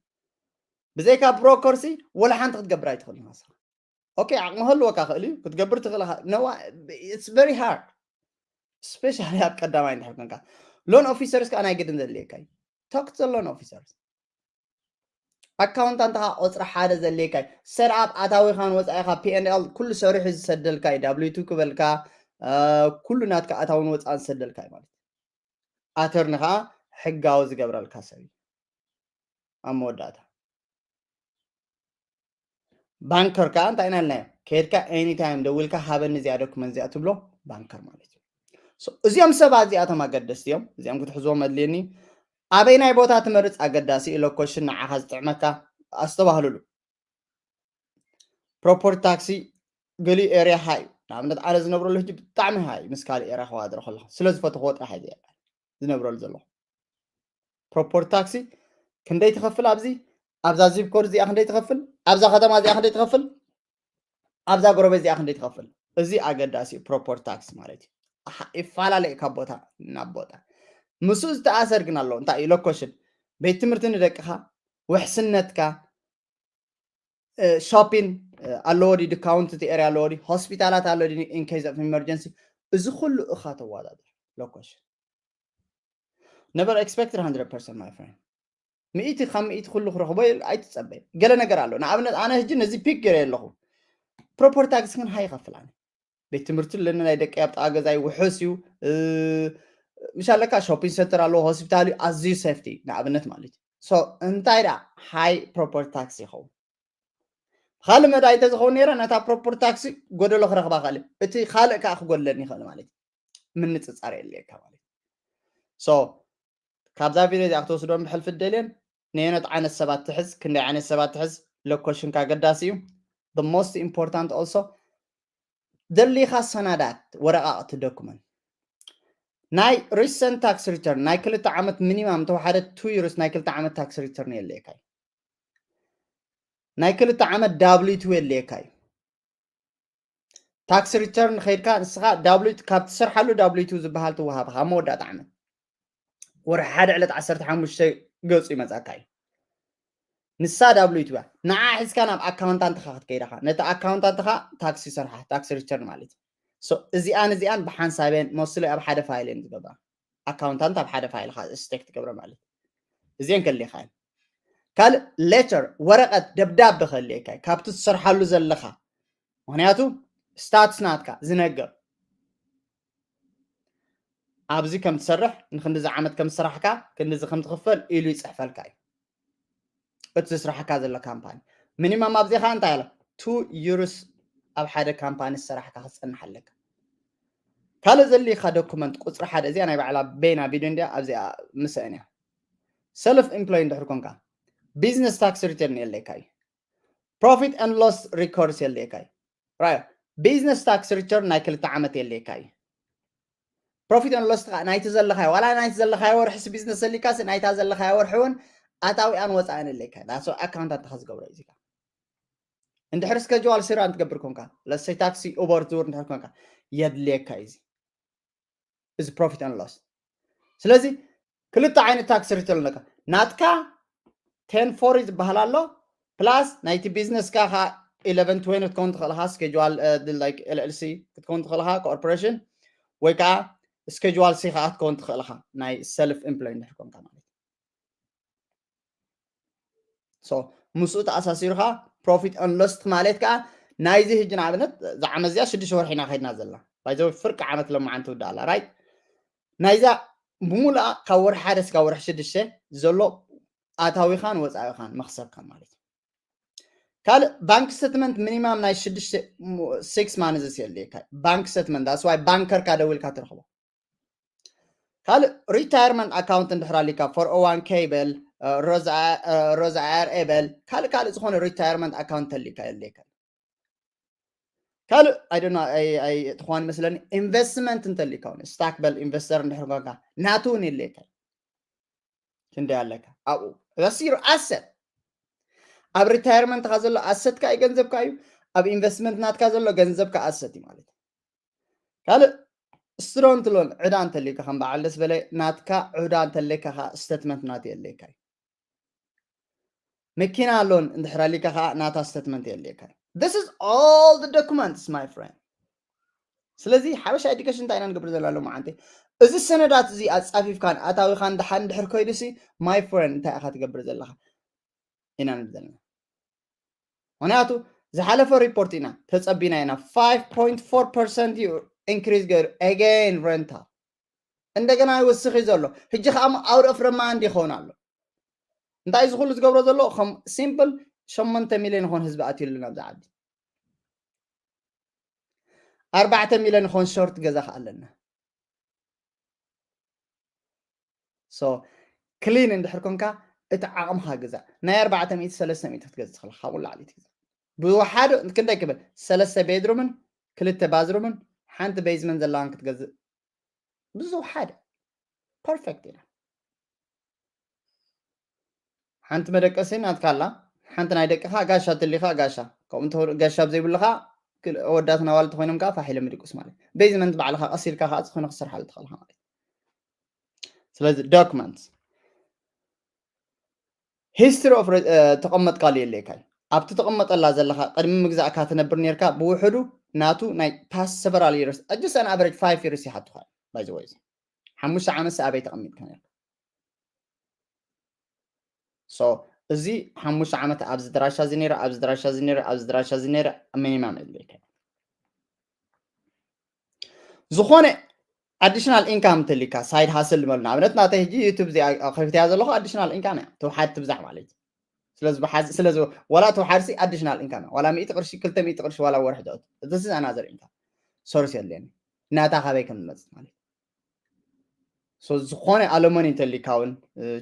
ብዘይካ ብሮከር ሲ ወላ ሓንቲ ክትገብር ኣይትኽእልን ኢኻ ንስኻ። ኦኬ፣ ዓቕሚ ክህልወካ ክእል እዩ፣ ክትገብር ትኽእል ኢኻ። ነዋ፣ it's very hard። ስፔሻሊ ኣብ ቀዳማይ እንድሕር ኮንካ። ሎን ኦፊሰርስ ከዓ ናይ ግድን ዘድልየካ እዩ። Talk to the loan officers። ኣካውንታንት ከዓ ቁፅሪ ሓደ ዘድልየካ እዩ። ሰርኣፕ ኣታዊኻን ወፃኢኻ፣ ፒ ኤን ኤል ኩሉ ሰሪሑ ዝሰደልካ እዩ። ዳብሊው ቱ ክበልካ፣ እ፣ ኩሉ ናትካ ኣታውን ወፃእን ዝሰደልካ እዩ ማለት እዩ። ኣተርኒ ከዓ ሕጋዊ ዝገብረልካ ሰብ እዩ። ኣብ መወዳእታ ባንከር ከዓ እንታይ ኢና ኢልናዮ? ከድካ ኤኒታይም ደዊልካ ሃበኒ እዚኣ ዶክመንት እዚኣ ትብሎ ባንከር ማለት እዩ። So እዚኦም ሰባት እዚኣቶም ኣገደስቲ እዮም። እዚኦም ክትሕዝዎም ኣድልየኒ። ኣበይ ናይ ቦታ ትመርፅ ኣገዳሲ እዩ። ሎኬሽን ንዓኻ ዝጥዕመካ ኣስተባህልሉ። ፕሮፐርቲ ታክሲ ገሊኡ ኤርያ ሃይ እዩ። ንኣብነት ኣነ ዝነብረሉ ሕጂ ብጣዕሚ ሃይ ምስ ካልእ ኤርያ ከዋድሮ ከለኹ ስለ ዝፈተኽዎ ጥራሕ እየ ዝነብረሉ ዘለኹ። ፕሮፐርቲ ታክሲ ክንደይ ትኸፍል ኣብዚ፣ ኣብዛ ዚፕ ኮድ እዚኣ ክንደይ ትኸፍል፣ ኣብዛ ከተማ እዚኣ ክንደይ ትኸፍል፣ ኣብዛ ጎረቤት እዚኣ ክንደይ ትኸፍል። እዚ ኣገዳሲ እዩ፣ ፕሮፐርቲ ታክስ ማለት እዩ። ኣሓ-፣ ይፈላለ እዩ ካብ ቦታ ናብ ቦታ። ምስኡ ዝተኣሰር ግን ኣሎ። እንታይ እዩ? ሎኬሽን፣ ቤት ትምህርቲ ንደቅኻ፣ ውሕስነትካ፣ እ፣ ሾፒን፣ እ፣ ኣለዎ ድዩ? ዲካውንት እቲ ኤርያ ኣለዎ ድዩ? ሆስፒታላት ኣሎ ድዩ? In case of emergency፣ እዚ ኩሉ እኻ ተወዳድር። ሎኬሽን never expect hundred percent my friend። ሚእቲ ካብ ሚእቲ ኩሉ ክረኽቦ ኢል-፣ ኣይትጸበይ። ገለ ነገር ኣሎ። ንኣብነት ኣነ ሕጂ ነዚ ፒክ ገይረ ኣለኹ። property tax ግን high ይኸፍል። ኣነ ቤት ትምህርቲ ኣለኒ፣ ናይ ደቂ ኣብ ጥቓ ገዛይ ውሑስ እዩ። ምሻለካ shopping center ኣለዎ፣ ሆስፒታል እዩ፣ ኣዝዩ safety ንኣብነት ማለት እዩ። So እንታይ ደኣ high property tax ይኸውን። ካልእ መዳይ እንተዝኸውን ነይረ ነታ property tax ጎደሎ ክረኽባ ካልእ እቲ ካልእ ከዓ ክጎድለኒ ይኽእል ማለት እዩ። ምንፅፃር የድልየካ ማለት እዩ። So ካብዛ ቪድዮ እዚኣ ክትወስዶም ብሕልፊ ደልየን ነየነት ዓይነት ሰባት ትሕዝ፣ ክንደይ ዓይነት ሰባት ትሕዝ፣ location ካ ኣገዳሲ እዩ። The most important also ደሊኻ ሰናዳት፣ ወረቓቕቲ፣ document፣ ናይ recent tax return ናይ ክልተ ዓመት minimum ተወሓደ two years ናይ ክልተ ዓመት tax return የድልየካ እዩ። ናይ ክልተ ዓመት W two የድልየካ እዩ። Tax return ከይድካ ንስኻ W ካብ ትሰርሓሉ W two ዝበሃል ትወሃብኻ ኣብ መወዳእታ ዓመት ወርሒ ሓደ ዕለት ዓሰርተ ሓሙሽተ ገፁ ይመፃካ እዩ። ንሳ W two እያ። ንዓ ሒዝካ ናብ ኣካውንታንትኻ ክትከይድ ኢኻ። ነቲ ኣካውንታንትኻ ታክስ ይሰርሓ፣ tax return ማለት እዩ። So እዚኣን እዚኣን ብሓንሳብ እየን፣ mostly ኣብ ሓደ ፋይል እየን ዝገብራ። ኣካውንታንት ኣብ ሓደ ፋይል ኢኻ ስቴክ ትገብረ ማለት እዩ። እዚአን ከሊኻ እየን። ካልእ ሌተር፣ ወረቐት፣ ደብዳበ ከልየካ እዩ ካብቲ ትሰርሓሉ ዘለኻ። ምኽንያቱ stats ናትካ ዝነግር ኣብዚ ከም ትሰርሕ፣ ንክንድዚ ዓመት ከም ዝሰራሕካ ክንድዚ ከም ትኽፈል ኢሉ ይፅሕፈልካ እዩ። እቲ ዝስራሕካ ዘሎ ካምፓኒ minimum ኣብዚኻ እንታይ ኣሎ two years ኣብ ሓደ ካምፓኒ ዝሰራሕካ ክትፀንሕ ኣለካ። ካልእ ዘልካ document ቁፅሪ ሓደ፣ እዚኣ ናይ ባዕላ በይና ቪድዮ እንዲያ፣ ኣብዚኣ ምስአን እያ። Self employed እንድሕር ኮንካ business tax return የለካ እዩ። Profit and loss records የለካ እዩ። Right? Business tax return ናይ ክልተ ዓመት የለካ እዩ። Profit and loss ከዓ ናይቲ ዘለኻዮ፣ ዋላ ናይቲ ዘለኻዮ ወርሒ ቢዝነስ ዘሊካስ ናይታ ዘለኻዮ ወርሒ እውን ኣታዊኣን ወፃእን የለካ። That's why ኣካውንታንትኻ ዝገብሮ እዩ እዚካ። እንድሕር schedule C ትገብር ኮንካ፣ let's say ታክሲ ኡበር ትዝውር እንድሕር ኮንካ፣ የድልየካ እዩ እዚ። እዚ profit and loss። ስለዚ ክልተ ዓይነት tax return ኣለካ። ናትካ ten forty ዝበሃል ኣሎ፣ plus ናይቲ ቢዝነስካ ከዓ eleven twenty ክትከውን ትኽእል ኢኻ፣ schedule like L L C ክትከውን ትኽእል ኢኻ፣ corporation፣ ወይ ከዓ schedule C ከዓ ክትከውን ትኽእል ኢኻ፣ ናይ self employed እንድሕር ኮንካ ማለት እዩ። So ምስኡ ተኣሳሲርካ profit and loss ማለት ከዓ ናይዚ ሕጂ ንኣብነት እዛ ዓመት እዚኣ ሽዱሽተ ወርሒ ኢና ከይድና ዘለና። By the way ፍርቂ ዓመት ለማዓንቲ ትውዳእ ኣላ፣ right? ናይዛ ብሙሉኣ ካብ ወርሒ ሓደ እስካብ ወርሒ ሽዱሽተ ዘሎ ኣታዊኻን ወፃኢኻን መኽሰብካን ማለት እዩ። ካልእ ባንክ ስተትመንት ሚኒማም ናይ ሽዱሽተ six months የድልየካ። ባንክ ስተትመንት that's why ባንከርካ ደዊልካ ትረኽቦ። ካልእ retirement account እንድሕር ኣሊካ four oh one K በል፣ Roth I R A በል፣ ካልእ ካልእ ዝኾነ retirement account ተሊካ የድልየካ። ካልእ I don't know፣ ኣይ ኣይ ትኾን መስለኒ፣ ኢንቨስትመንት እንተሊካ እውን፣ ስታክ በል፣ ኢንቨስተር እንድሕር ኮንካ ናቱ እውን የድልየካ። ክንደይ ኣለካ ኣብኡ? That's your asset። ኣብ ሪታየርመንትካ ዘሎ ኣሰትካ እዩ፣ ገንዘብካ እዩ። ኣብ ኢንቨስትመንት ናትካ ዘሎ ገንዘብካ ኣሰት እዩ ማለት እዩ። ካልእ ስቱደንት ሎን ዕዳ እንተሊካ ከም በዓል ደስ በለ ናትካ ዕዳ እንተለካ ከዓ ስተትመንት ናቱ የድልየካ እዩ። መኪና ሎን እንድሕር ኣሊካ ከዓ ናታ ስተትመንት የድልየካ እዩ። This is all the documents, my friend. ስለዚ ሓበሻ ኤዱኬሽን እንታይ ኢና ንገብር ዘለና ሎማዓንቲ? እዚ ሰነዳት እዚ ኣጻፊፍካን ኣታዊኻን ደሓን እንድሕር ኮይዱሲ፣ my friend፣ እንታይ ኢኻ ትገብር ዘለኻ ኢና ንብል ዘለና። ምኽንያቱ ዝሓለፈ ሪፖርት ኢና ተጸቢና ኢና፣ five point four percent እዩ ኢንክሪዝ ገይሩ፣ again rental እንደገና ይወስኽ እዩ ዘሎ። ሕጂ ከዓ out of demand ይኸውን ኣሎ። እንታይ እዚ ኩሉ ዝገብሮ ዘሎ? ከም ሲምፕል ሸሞንተ ሚልዮን ይኾን ህዝቢ ኣትዩሉ ናብዚ ዓዲ። ኣርባዕተ ሚልዮን ይኾን ሾርት ገዛ ከዓ ኣለና። So ክሊን እንድሕር ኮንካ እቲ ዓቕምኻ ግዛእ። ናይ ኣርባዕተ ሚእቲ ሰለስተ ሚእቲ ክትገዝእ ትኽእል ኢኻ፣ ካብኡ ንላዕሊ ትግዛእ። ብሓደ ክንደይ ክብል? ሰለስተ ቤድሩምን ክልተ ባዝሩምን ሓንቲ ቤዝመንት ዘለዋን ክትገዝእ ብዝወሓደ ፐርፌክት ኢና። ሓንቲ መደቀሲ ናትካ ኣላ፣ ሓንቲ ናይ ደቅኻ ጋሻ ትሊኻ ጋሻ። ከምኡ እንተ ጋሻ ዘይብልኻ፣ ክል-፣ ኣወዳትን ኣዋልድ ኮይኖም ከዓ ፋሕ ኢሎም ይድቅሱ ማለት እዩ። ቤዝመንት ባዕልኻ ቀስ ኢልካ ከዓ ዝኾነ ክሰርሓሉ ትኽእል ኢኻ ማለት እዩ። ስለዚ ዶክመንት ሂስትሪ ኦፍ ተቐመጥካሉ የድልየካ እዩ። ኣብቲ ተቐመጠላ ዘለኻ ቅድሚ ምግዛእካ ትነብር ነርካ ብውሕዱ ናቱ ናይ ፓስት ሰቨራል ይርስ፣ just an average five years ይሓቱኻ እዩ። By the way፣ ሓሙሽተ ዓመት ኣበይ ተቐሚጥካ ነርካ? So እዚ ሓሙሽተ ዓመት ኣብዚ ድራሻ እዚ ነይረ፣ ኣብዚ ድራሻ እዚ ነይረ፣ ኣብዚ ድራሻ እዚ ነይረ፣ ሚኒማም የድልየካ። ዝኾነ ኣዲሽናል ኢንካም እንተሊካ፣ ሳይድ ሃስል ንበል። ንኣብነት ናተይ ሕጂ ዩቱብ እዚኣ ከፊትያ ዘለኹ ኣዲሽናል ኢንካም እያ፣ ትውሓድ ትብዛሕ ማለት እዩ። ስለዚ ብሓዚ ስለዚ ዋላ ትውሓድሲ ኣዲሽናል ኢንካም እያ፣ ዋላ ሚእቲ ቅርሺ፣ ክልተ ሚእቲ ቅርሺ ዋላ ወርሒ ትኣቱ። እዚ ኣናዘር ኢንካም ሶርስ የድልየኒ፣ ናታ ካበይ ከም ዝመጽእ ማለት እዩ። So ዝኾነ ኣለሞኒ እንተሊካ እውን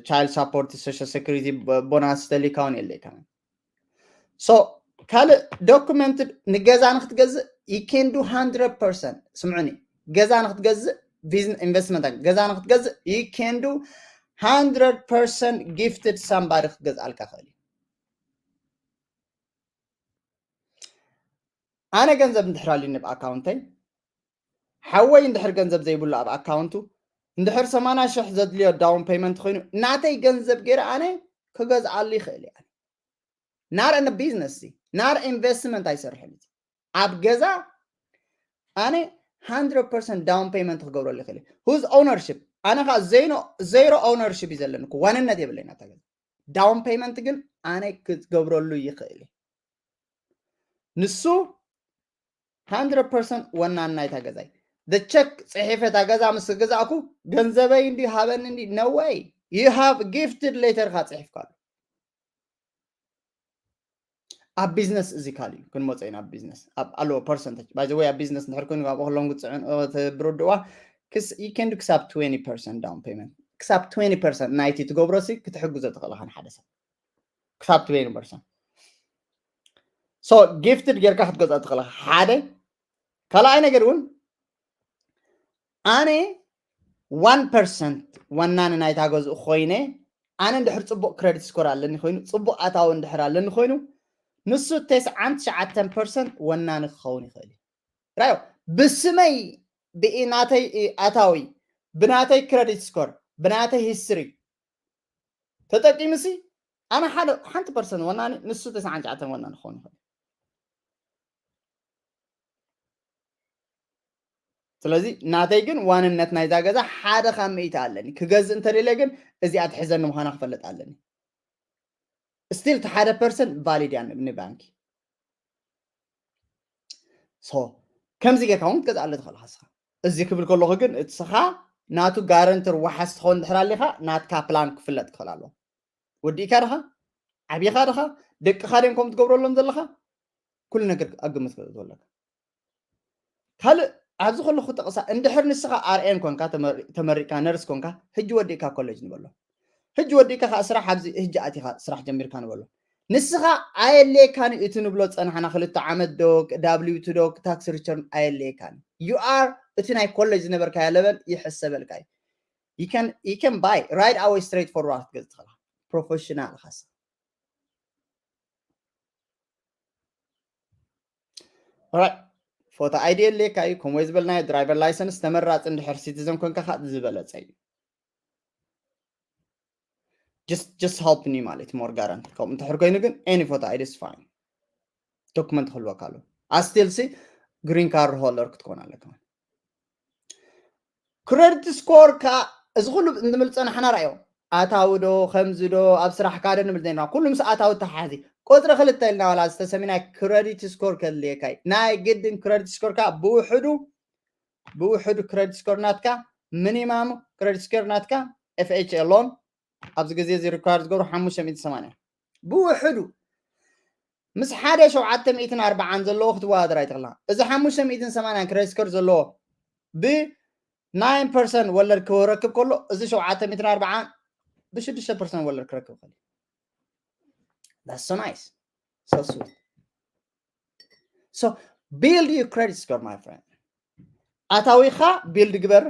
ቻይልድ ሳፖርት፣ ሶሻል ሴኩሪቲ ቦናስ እንተሊካ እውን የድልየካ። So ካልእ ዶኩመንት ንገዛ ንክትገዝእ you can do hundred percent። ስምዑኒ፣ ገዛ ንክትገዝእ ቢዝነስ ኢንቨስትመንት፣ ገዛ ንክትገዝእ you can do hundred percent gifted somebody ክትገዝኣልካ ክእል እዩ። ኣነ ገንዘብ እንድሕር ኣልኒ ኣብ ኣካውንተይ፣ ሓወይ እንድሕር ገንዘብ ዘይብሉ ኣብ ኣካውንቱ፣ እንድሕር ሰማንያ ሽሕ ዘድልዮ ዳውን ፔመንት ኮይኑ ናተይ ገንዘብ ገይረ ኣነ ክገዝኣሉ ይኽእል እየ። ናር ን ቢዝነስ ሲ ናር ኢንቨስትመንት ኣይሰርሕን። እዚ ኣብ ገዛ ኣነ hundred percent ዳውን ፔመንት ክገብረሉ ይኽእል። ሁዝ ኦነርሽፕ? ኣነ ከዓ ዜሮ ኦነርሽፕ እዩ ዘለኒ፣ ዋንነት የብለይ ናታ ገዛ። ዳውን ፔመንት ግን ኣነ ክገብረሉ ይኽእል። ንሱ hundred percent ወናን ናይታ ገዛይ። ቸክ ፅሒፈ እታ ገዛ ምስ ገዛእኩ ገንዘበይ እንዲ ሃበኒ እንዲ፣ no way። You have gifted ሌተርካ ፅሒፍካሉ። ኣብ ቢዝነስ እዚ ካልእ እዩ፣ ክንመፆ ኢና። ኣብ ቢዝነስ ኣብ ኣለዎ ፐርሰንተጅ። By the way ኣብ ቢዝነስ እንድሕር ኮይኑ ኣብኡ ከለዎም ክትፅዕን ትብርድዋ ክስ you can do ክሳብ twenty percent down payment፣ ክሳብ twenty percent ናይቲ ትገብሮ ሲ ክትሕግዞ ትኽእል ኢኻ ንሓደ ሰብ ክሳብ twenty percent። So gifted ጌርካ ክትገዝኦ ትኽእል ኢኻ። ሓደ ካልኣይ ነገር እውን ኣነ one percent ወናኒ ናይታ ገዝኡ ኮይነ ኣነ እንድሕር ፅቡቅ ክረዲት ስኮር ኣለኒ ኮይኑ፣ ፅቡቅ ኣታዊ እንድሕር ኣለኒ ኮይኑ፣ ንሱ ተስዓን ትሽዓተን ፐርሰንት ወናኒ ክኸውን ይኽእል እዩ። ራዮ ብስመይ ብናተይ ኣታዊ ብናተይ ክረዲት ስኮር ብናተይ ሂስትሪ ተጠቂምሲ ኣነ ሓደ ሓንቲ ፐርሰንት ወናኒ ንሱ ተስዓን ትሽዓተን ወናኒ ክኸውን ይኽእል። ስለዚ ናተይ ግን ዋንነት ናይዛ ገዛ ሓደ ካብ ሚእቲ ኣለኒ። ክገዝእ እንተደልየ ግን እዚኣ ትሕዘኒ ምዃና ክፈልጥ ኣለኒ። ስቲል እቲ ሓደ ፐርሰንት ቫሊድ እያ ንባንኪ። ሶ ከምዚ ጌርካ እውን ክትገዝኣለ ትኽእል ኢኻ ንስኻ። እዚ ክብል ከለኹ ግን እቲ ንስኻ ናቱ ጋረንተር ዋሓስ ትኸውን እንድሕር ኣሊኻ ናትካ ፕላን ክፍለጥ ክኽእል ኣለዎ። ወዲእካ ድኻ? ዓቢኻ ድኻ? ደቅኻ ድዮም ከምኡ ትገብረሎም ዘለኻ? ኩሉ ነገር ኣብ ግምት ክእትወለካ። ካልእ ኣብዚ ከለኹ ጠቕሳ እንድሕር ንስኻ ኣርኤን ኮንካ ተመሪ- ተመሪቕካ ነርስ ኮንካ ሕጂ ወዲእካ ኮሌጅ ንበሎ። ሕጂ ወዲእካ ከዓ ስራሕ ኣብዚ ሕጂ ኣቲኻ ስራሕ ጀሚርካ ንበሎ። ንስኻ ኣየድልየካን እዩ እቲ ንብሎ ዝጸናሕና ክልተ ዓመት ዶ ዳብሊው ቱ ዶ ታክስ ሪተርን ኣየድልየካን እዩ። You are እቲ ናይ ኮሌጅ ዝነበርካዮ ለበል ይሕሰበልካ እዩ። You can you can buy right away straight forward ክትገዝእ ትኽእል ኢኻ። ፕሮፌሽናል ኢኻ ንስኻ። ራይት ፎቶ ኣይዲ የድልየካ እዩ። ከምኡ ዝበልናዮ ድራይቨር ላይሰንስ ተመራፂ እንድሕር ሲቲዘን ኮንካ ከዓ ዝበለፀ እዩ። Just just help me ማለት ሞር ጋራንቲ። ከምኡ እንድሕር ኮይኑ ግን any photo ID is fine። ዶክመንት ክህልወካ ኣለዎ። ኣስቲል ሲ ግሪን ካርድ ሆልደር ክትኮን ኣለካ። ክረዲት ስኮር ካ እዚ ኩሉ እንብል ፀናሕና ራእዮ ኣታዊ ዶ ከምዚ ዶ ኣብ ስራሕ ካደ ንብል ዘለና ኩሉ ምስ ኣታዊ ተሓዚ ቁፅሪ ክልተ ኢልና ዋላ ዝተሰሚ ናይ ክረዲት ስኮር ከድልየካ እዩ። ናይ ግድን ክረዲት ስኮር ካ ብውሕዱ ብውሕዱ ክረዲት ስኮር ናትካ ሚኒማም ክረዲት ስኮር ናትካ FHA ሎን ኣብዚ ግዜ እዚ ሪኳየር ዝገብሩ ሓሙሽተ ሚእቲ ሰማንያ ብውሕዱ ምስ ሓደ ሸውዓተ ሚእትን ኣርባዓን ዘለዎ ክትወዳደር ኣይትኽእልን። እዚ ሓሙሽተ ሚእትን ሰማንያን ክረዲት ስኮር ዘለዎ ብ ናይን ፐርሰንት ወለድ ክረክብ ከሎ እዚ ሸውዓተ ሚእትን ኣርባዓን ብሽዱሽተ ፐርሰንት ወለድ ክረክብ ይኽእል። That's so nice. So sweet. So build your credit score, my friend. ኣታዊኻ ቢልድ ግበር፣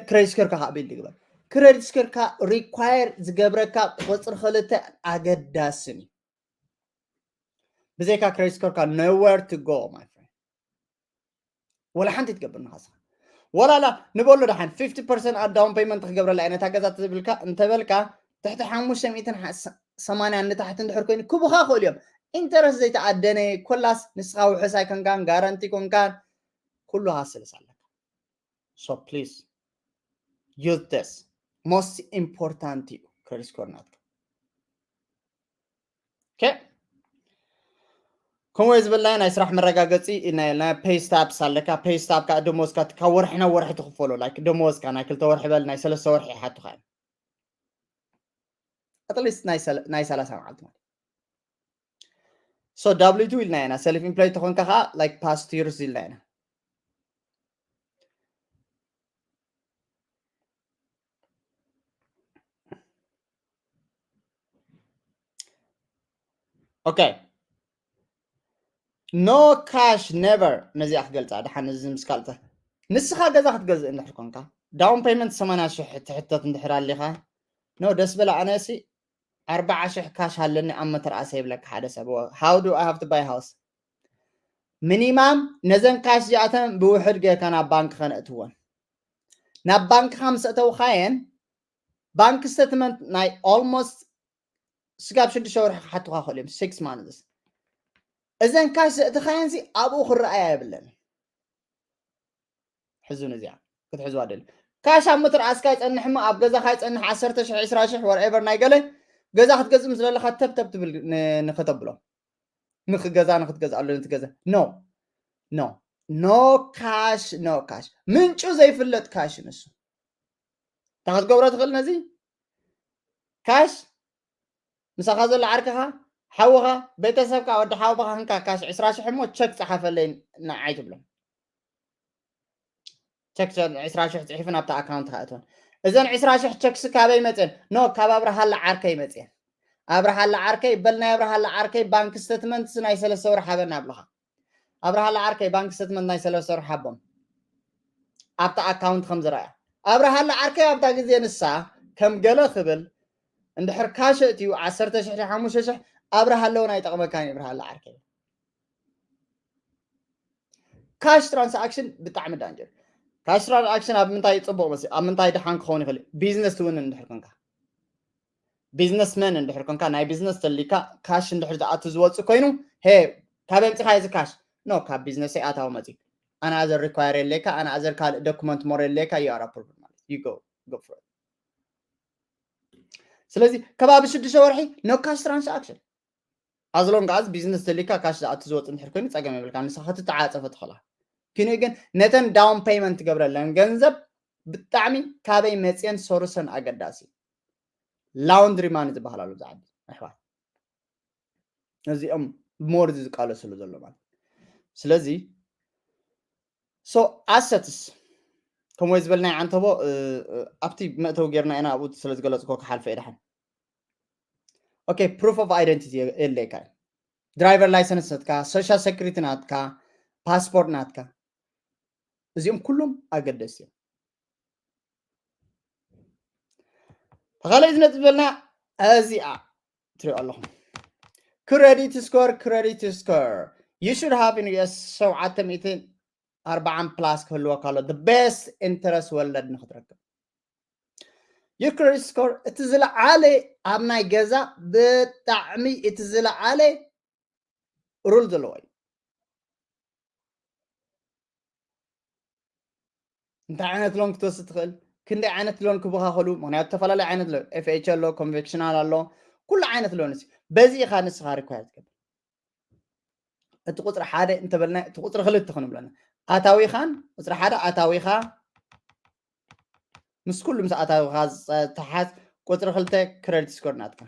ክረዲት ስኮርካ ከዓ ቢልድ ግበር። ክረዲት ስኮርካ ሪኳየር ዝገብረካ ቁፅሪ ክልተ ኣገዳስን እዩ። ብዘይካ ክረዲት ስኮርካ nowhere to go, my friend። ወላ ሓንቲ ትገብር ንኻስኻ ወላላ ንበሎ ደሓን ፊፍቲ ፐርሰንት ኣብ ዳውን ፔመንት ክገብረላ እየ ነታ ገዛ ትብልካ እንተበልካ ትሕቲ ሓሙሽተ ሚእትን ሰማንያን ንታሕቲ እንድሕር ኮይኑ ክቡኻ ክእሉ እዮም። ኢንተረስት ዘይተኣደነ ኮላስ ንስኻ ውሕስ ኣይኮንካን ጋራንቲ ኮንካን ኩሉ ሃስልስ ኣለካ። So please use this most important እዩ ክረዲት ስኮር ናትካ። ከምኡ ዝበልናዮ ናይ ስራሕ መረጋገፂ ናይ pay stubs ኣለካ። Pay stub ከዓ ደሞዝካ ካብ ወርሒ ናብ ወርሒ ትኽፈሎ፣ like ደሞዝካ ናይ ክልተ ወርሒ በል ናይ ሰለስተ ወርሒ ይሓቱኻ እዮም። At least ናይ ሰለ- ናይ ሰላሳ መዓልቲ ማለት። So W two ኢልና ኢና፣ self employed ተኾንካ ከዓ like past years ኢልና ኢና። Okay, no cash never። ነዚኣ ክገልፃ ደሓን እዚ ምስ ካልፀ፣ ንስኻ ገዛ ክትገዝእ እንድሕር ኮንካ down payment ሰማንያ ሽሕ ትሕተት እንድሕር ኣሊኻ፣ no ደስ በለ። ኣነሲ ኣርባዓ ሽሕ ካሽ ኣለኒ ኣብ መተርኣሰ ይብለካ ሓደ ሰብ። How do I have to buy house? ሚኒማም ነዘን ካሽ እዚኣተን ብውሕድ ጌርካ ናብ ባንክ ከነእትወን። ናብ ባንክኻ ምስ ኣተውኻየን ባንክ ስተትመንት ናይ almost ስጋብ ሽዱሽተ ወርሒ ክሓቱኻ ክእሉ እዮም። Six months። እዘን ካሽ ዘእትኻየን ሲ ኣብኡ ክረኣያ የብለን። ሕዙን እዚኣ ክትሕዝዋ ደሊ። ካሽ ኣብ ምትርኣስካ ይፀንሕ እሞ ኣብ ገዛኻ ይፀንሕ ዓሰርተ ሽሕ፣ ዕስራ ሽሕ፣ whatever ናይ ገለ ገዛ ክትገዝእ ምስ ዘለኻ ተብተብ ትብል ን- ንክተብሎ ንክገዛ ንክትገዝኣሉ ነቲ ገዛ። No, no, no cash, no cash። ምንጩ ዘይፍለጥ ካሽ ንሱ። እንታይ ክትገብሮ ትኽእል ነዚ ካሽ? ምሳኻ ዘሎ ዓርክኻ፣ ሓውኻ፣ ቤተሰብካ፣ ወዲ ሓውኻ ክንካ ካሽ ዕስራ ሽሕ እሞ ቸክ ጸሓፈለይ ንዓይ ትብሎ። ቸክ ዕስራ ሽሕ ጽሒፉ ናብታ ኣካውንትኻ እትወን። እዘን ዕስራ ሽሕ ቸክስ ካበይ መጽየን? No፣ ካብ ኣብርሃላ ዓርከይ መጽየን። ኣብርሃላ ዓርከይ፣ በል ናይ ኣብርሃላ ዓርከይ ባንክ ስተትመንትስ ናይ ሰለስተ ወርሒ ሃበና ኣብልኻ። ኣብርሃላ ዓርከይ ባንክ ስተትመንት ናይ ሰለስተ ወርሒ ሃቦም። ኣብታ ኣካውንት ከም ዝረኣያ ኣብርሃላ ዓርከይ ኣብታ ግዜ ንሳ ከም ገለ ክብል እንድሕር ካሽ እትዩ ዓሰርተ ሽሕ ሓሙሽተ ሽሕ ኣብርሃ ኣለውን ኣይጠቕመካን እዩ ኣብርሃላ ዓርከይ። ካሽ ትራንሳክሽን ብጣዕሚ ዳንጀር። ካሽ ትራንሳክሽን ኣብ ምንታይ ጽቡቕ መሲ ኣብ ምንታይ ደሓን ክኸውን ይኽእል? ቢዝነስ ትውን እንድሕር ኮንካ፣ ቢዝነስመን እንድሕር ኮንካ፣ ናይ ቢዝነስ ተሊካ ካሽ እንድሕር ዝኣቱ ዝወጽእ ኮይኑ፣ ሄ ካበይ ኣምጺኻ እዚ ካሽ? No፣ ካብ ቢዝነሰይ ኣታዊ መጽዩ። ኣነ ኣዘር ሪኳየር የለካ፣ ኣነ ኣዘር ካልእ ዶኩመንት ሞር የለካ፣ you are approved ማለት you go go for it። ስለዚ ከባቢ ሽዱሽተ ወርሒ no cash transaction። As long as ቢዝነስ ተሊካ ካሽ ዝኣቱ ዝወጽእ እንድሕር ኮይኑ ጸገም የብልካ፣ ንስኻ ክትተዓጸፈ ትኽእላ። ግን ግን ነተን ዳውን ፔይመንት ትገብረለን ገንዘብ ብጣዕሚ ካበይ መጽየን ሶርሰን ኣገዳሲ። ላውንድሪ ማኒ ዝበሃል ኣሎ ኣብዚ ዓዲ ኣሕዋት። እዚኦም ሞር እዚ ዝቃለስሉ ዘሎ ማለት። ስለዚ so assets ከምኡ ዝበልናዮ ዓንተቦ፣ እ፣ እ፣ ኣብቲ መእተዊ ጌርና ኢና ኣብኡ ስለ ዝገለጽኮ ክሓልፈ እየ ደሓን። Okay, proof of identity የድልየካ እዩ። ድራይቨር ላይሰንስ ናትካ፣ ሶሻል ሴኩሪቲ ናትካ፣ ፓስፖርት ናትካ፣ እዚኦም ኩሎም ኣገደስቲ እዮም። ተኻልእ እዚ ነጥቢ ዝበልና እዚኣ ትሪኦ ኣለኹም። Credit score, credit score, you should have in U S ሸውዓተ ሚእትን ኣርባዓን ፕላስ ክህልወካ ኣሎ፣ the best interest ወለድ ንክትረክብ። Your credit score እቲ ዝለዓለ ኣብ ናይ ገዛ ብጣዕሚ እቲ ዝለዓለ ሩል ዘለዎ እዩ። እንታይ ዓይነት ሎን ክትወስድ ትኽእል፣ ክንደይ ዓይነት ሎን ክበኻኸሉ፣ ምክንያቱ ዝተፈላለዩ ዓይነት ሎን፣ ኤፍ ኤች ኣሎ፣ ኮንቬክሽናል ኣሎ፣ ኩሉ ዓይነት ሎን እዚ በዚ ኢኻ ንስኻ ሪኳየር ትገብር። እቲ ቁፅሪ ሓደ እንተበልና እቲ ቁፅሪ ክልተ ክንብለና ኣታዊኻን ቁፅሪ ሓደ ኣታዊኻ ምስ ኩሉ ምስ ኣታዊኻ ዝተሓዝ፣ ቁፅሪ ክልተ ክረዲት ስኮር ናትካ።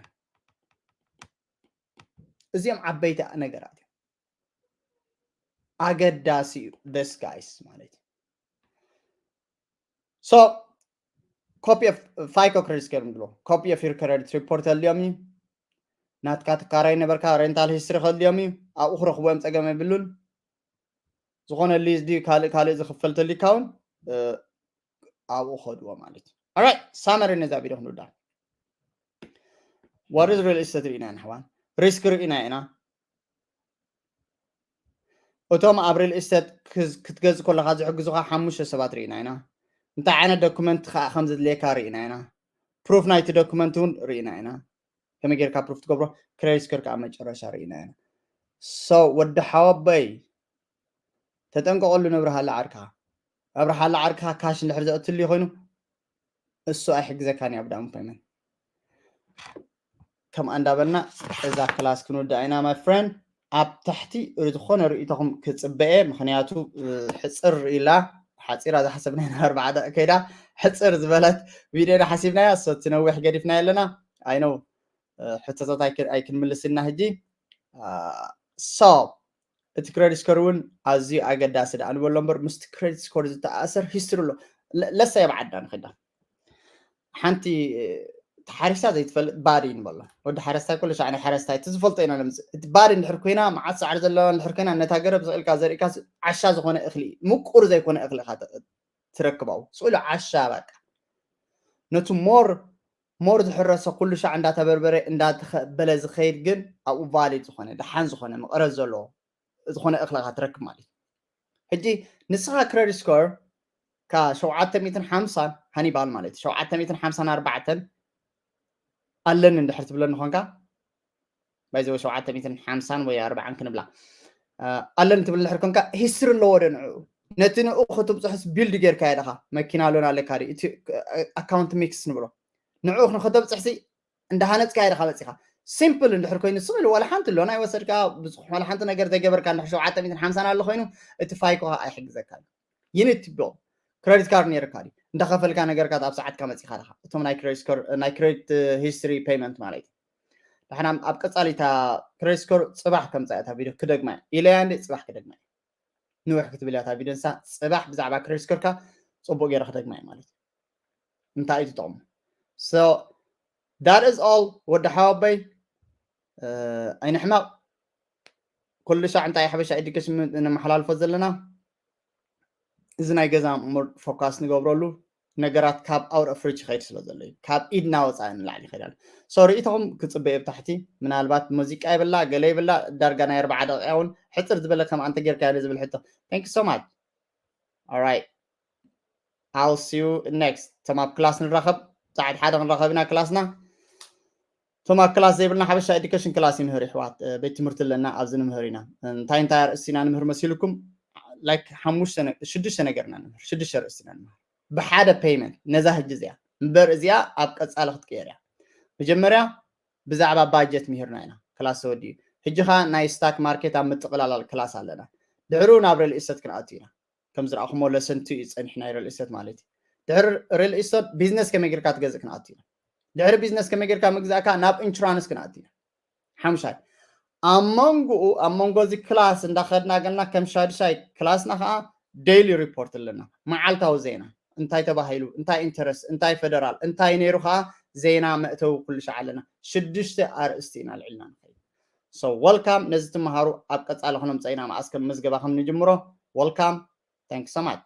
እዚኦም ዓበይቲ ነገራት እዮም። ኣገዳሲ እዩ ደስ ጋይስ ማለት እዩ። So copy of ፋይኮ ክረዲት ስኮር ንብሎ፣ copy of your credit report ኣልዮም እዩ። ናትካ ትካራይ ነበርካ ሬንታል ሂስትሪ ከልዮም እዩ። ኣብኡ ክረኽቦ እዮም፣ ፀገም የብሉን። ዝኾነ ሊዝ ድዩ ካልእ ካልእ ዝኽፈል ተልዩካ እውን ኣብኡ ከድዎ ማለት እዩ። Alright, ሳመሪ ነዛ ቪድዮ ክንውዳ። What is real estate ርኢና ኢና ኣሕዋን፣ ሪስክ ርኢና ኢና። እቶም ኣብ ሪል ኢስቴት ክትገዝእ ከለኻ ዝሕግዙኻ ሓሙሽተ ሰባት ርኢና ኢና። እንታይ ዓይነት ዶኩመንት ከዓ ከም ዘድልየካ ርኢና ኢና። ፕሩፍ ናይቲ ዶኩመንት እውን ርኢና ኢና። ከመይ ጌርካ ፕሩፍ ትገብሮ፣ ክሬዲት ስኮር ከዓ መጨረሻ ርኢና ኢና። So ወዲ ሓወቦይ ተጠንቀቐሉ ነብርሃላ ዓርካ። ኣብርሃላ ዓርካ ካሽ እንድሕር ዘእትሉ ኮይኑ እሱ ኣይሕግዘካን እዩ ኣብ ዳውን ፔመንት። ከምኣ እንዳበልና እዛ ክላስ ክንውድኣ ኢና my friend። ኣብ ታሕቲ ዝኾነ ርእይቶኹም ክፅበየ፣ ምክንያቱ ሕፅር ኢላ ሓፂራ ዝሓሰብና ኢና ኣርባዓ ደቂ ከይዳ ሕፅር ዝበለት ቪድዮ ሓሲብናያ። So እቲ ነዊሕ ገዲፍና ኣለና። I know ሕቶታት ኣይክንምልስና ሕጂ። So እቲ credit score እውን ኣዝዩ ኣገዳሲ ደኣ ንበሎ እምበር ምስቲ credit score ዝተኣሰር history ኣሎ። ለሳ ኣብ ዓድና ንኸዳ ሓንቲ ተሓሪሳ ዘይትፈልጥ ባዲ ንበሎ። ወዲ ሓረስታይ ኩሉ ሻዕ ናይ ሓረስታይ እቲ ዝፈልጦ ኢና ነምፅእ። እቲ ባዲ እንድሕር ኮይና መዓት ሳዕሪ ዘለዋ እንድሕር ኮይና ነታ ገረብ ዝኽእልካ ዘርእካ ዓሻ ዝኾነ እኽሊ ምቁር ዘይኮነ እኽሊ ኢኻ ትረክባው። ስእሉ ዓሻ በቃ ነቲ more more ዝሕረሰ ኩሉ ሻዕ እንዳተበርበረ እንዳተኸበለ ዝኸይድ ግን ኣብኡ valid ዝኾነ ደሓን ዝኾነ መቐረት ዘለዎ ዝኾነ እኽሊ ኢኻ ትረክብ ማለት እዩ። ሕጂ ንስኻ credit score ካ ሸውዓተ ሚእትን ሓምሳን ሃኒባል ማለት እዩ ሸውዓተ ሚእትን ሓምሳን ኣርባዕተን ኣለኒ እንድሕር ትብለኒ ኾንካ ባይዘወ ሸውዓተ ሚእትን ሓምሳን ወይ ኣርባዓን ክንብላ ኣለኒ ትብል እንድሕር ኮንካ history ኣለዎ ዶ ንዕኡ ነቲ ንኡ ክትብፅሕስ build ጌርካ ኢኻ መኪና ኣሎና ኣለካ እቲ account mix ንብሎ ንዕኡ ንክተብፅሕሲ እንዳሃነፅካ ኢኻ መፂኻ simple እንድሕር ኮይኑ ስቕ ኢሉ ዋላ ሓንቲ ኣሎ ናይ ወሰድካ ብዙሕ ዋላ ሓንቲ ነገር ዘይገበርካ እንድሕር ሸውዓተ ሚእትን ሓምሳን ኣሎ ኮይኑ እቲ ፋይኮ ኣይሕግዘካ you need to build credit card ነይርካ ድዩ እንዳኸፈልካ ነገርካ ኣብ ሰዓትካ መፂኻ ኢኻ እቶም ናይ credit history payment ማለት እዩ። ንሕና ኣብ ቀጻሊ እታ credit score ጽባሕ ከምጻ እታ ቪድዮ ክደግማ ኢለያ እንዴ ጽባሕ ክደግማ ንውሕ ክትብል እያ እታ ቪድዮ ንሳ ጽባሕ ብዛዕባ credit score ካ ጽቡቅ ገይረ ክደግማ እዩ ማለት እዩ። እንታይ እዩ ትጠቕሙ? So that is all ወዲ ሓወበይ ኣይንሕመቕ ኩሉ ሻዕ እንታይ ሓበሻ education ነመሓላልፎ ዘለና እዚ ናይ ገዛ focus ንገብረሉ ነገራት ካብ out of reach ይኸይድ ስለ ዘሎ እዩ ካብ ኢድና ወፃኢ ንላዕሊ ይኸይድ ኣሎ so ርእይቶኹም ክፅበ ኣብ ታሕቲ ምናልባት ሙዚቃ ይብላ ገለ ይብላ ዳርጋ ናይ ኣርባዓ ደቂቃ እውን ሕፅር ዝበለ ከም ኣንተ ጌርካ ዝብል ሕቶ thank you so much alright I'll see you next ተማብ ክላስ ንራኸብ ሰዓት ሓደ ክንራኸብ ኢና ክላስና እቶም ኣብ ክላስ ዘይብልና ሓበሻ ኤዱኬሽን ክላስ ይምህር ይሕዋት ቤት ትምህርቲ ኣለና ኣብዚ ንምህር ኢና እንታይ እንታይ ኣርእስቲ ኢና ንምህር መሲልኩም like ሓሙሽተ ሽዱሽተ ነገር ኢና ንምህር ሽዱሽተ ኣርእስቲ ኢና ንምህር ብሓደ payment ነዛ ህጂ እዚኣ እምበር እዚኣ ኣብ ቀፃሊ ክትቀየር እያ መጀመርያ ብዛዕባ ባጀት ምሂርና ኢና ክላስ ተወዲኡ ህጂ ኸዓ ናይ stock market ኣብ ምጥቕላላል ክላስ ኣለና ድሕሩ ናብ real estate ክንኣቱ ኢና ከም ዝረኣኹሞ lesson two እዩ ፀኒሑ ናይ real estate ማለት እዩ ድሕሪ real estate business ከመይ ጌርካ ትገዝእ ክንኣቱ ኢና ድሕሪ business ከመይ ጌርካ ምግዛእካ ናብ insurance ክንኣቱ ኢና ሓሙሻይ ኣብ መንጎኡ ኣብ መንጎ እዚ ክላስ እንዳኸድና ገልና ከም ሻዱሻይ ክላስና ከዓ daily report ኣለና መዓልታዊ ዜና እንታይ ተባሂሉ እንታይ interest እንታይ federal እንታይ ነይሩ ከዓ ዜና መእተዊ ኩሉ ሻዕ ኣለና ሽዱሽተ ኣርእስቲ ኢና ልዕልና ንኸይድ so welcome ነዚ ትመሃሩ ኣብ ቀፃሊ ክነምፀ ኢና መኣስ ከም ምዝገባ ከም ንጅምሮ welcome thank you so much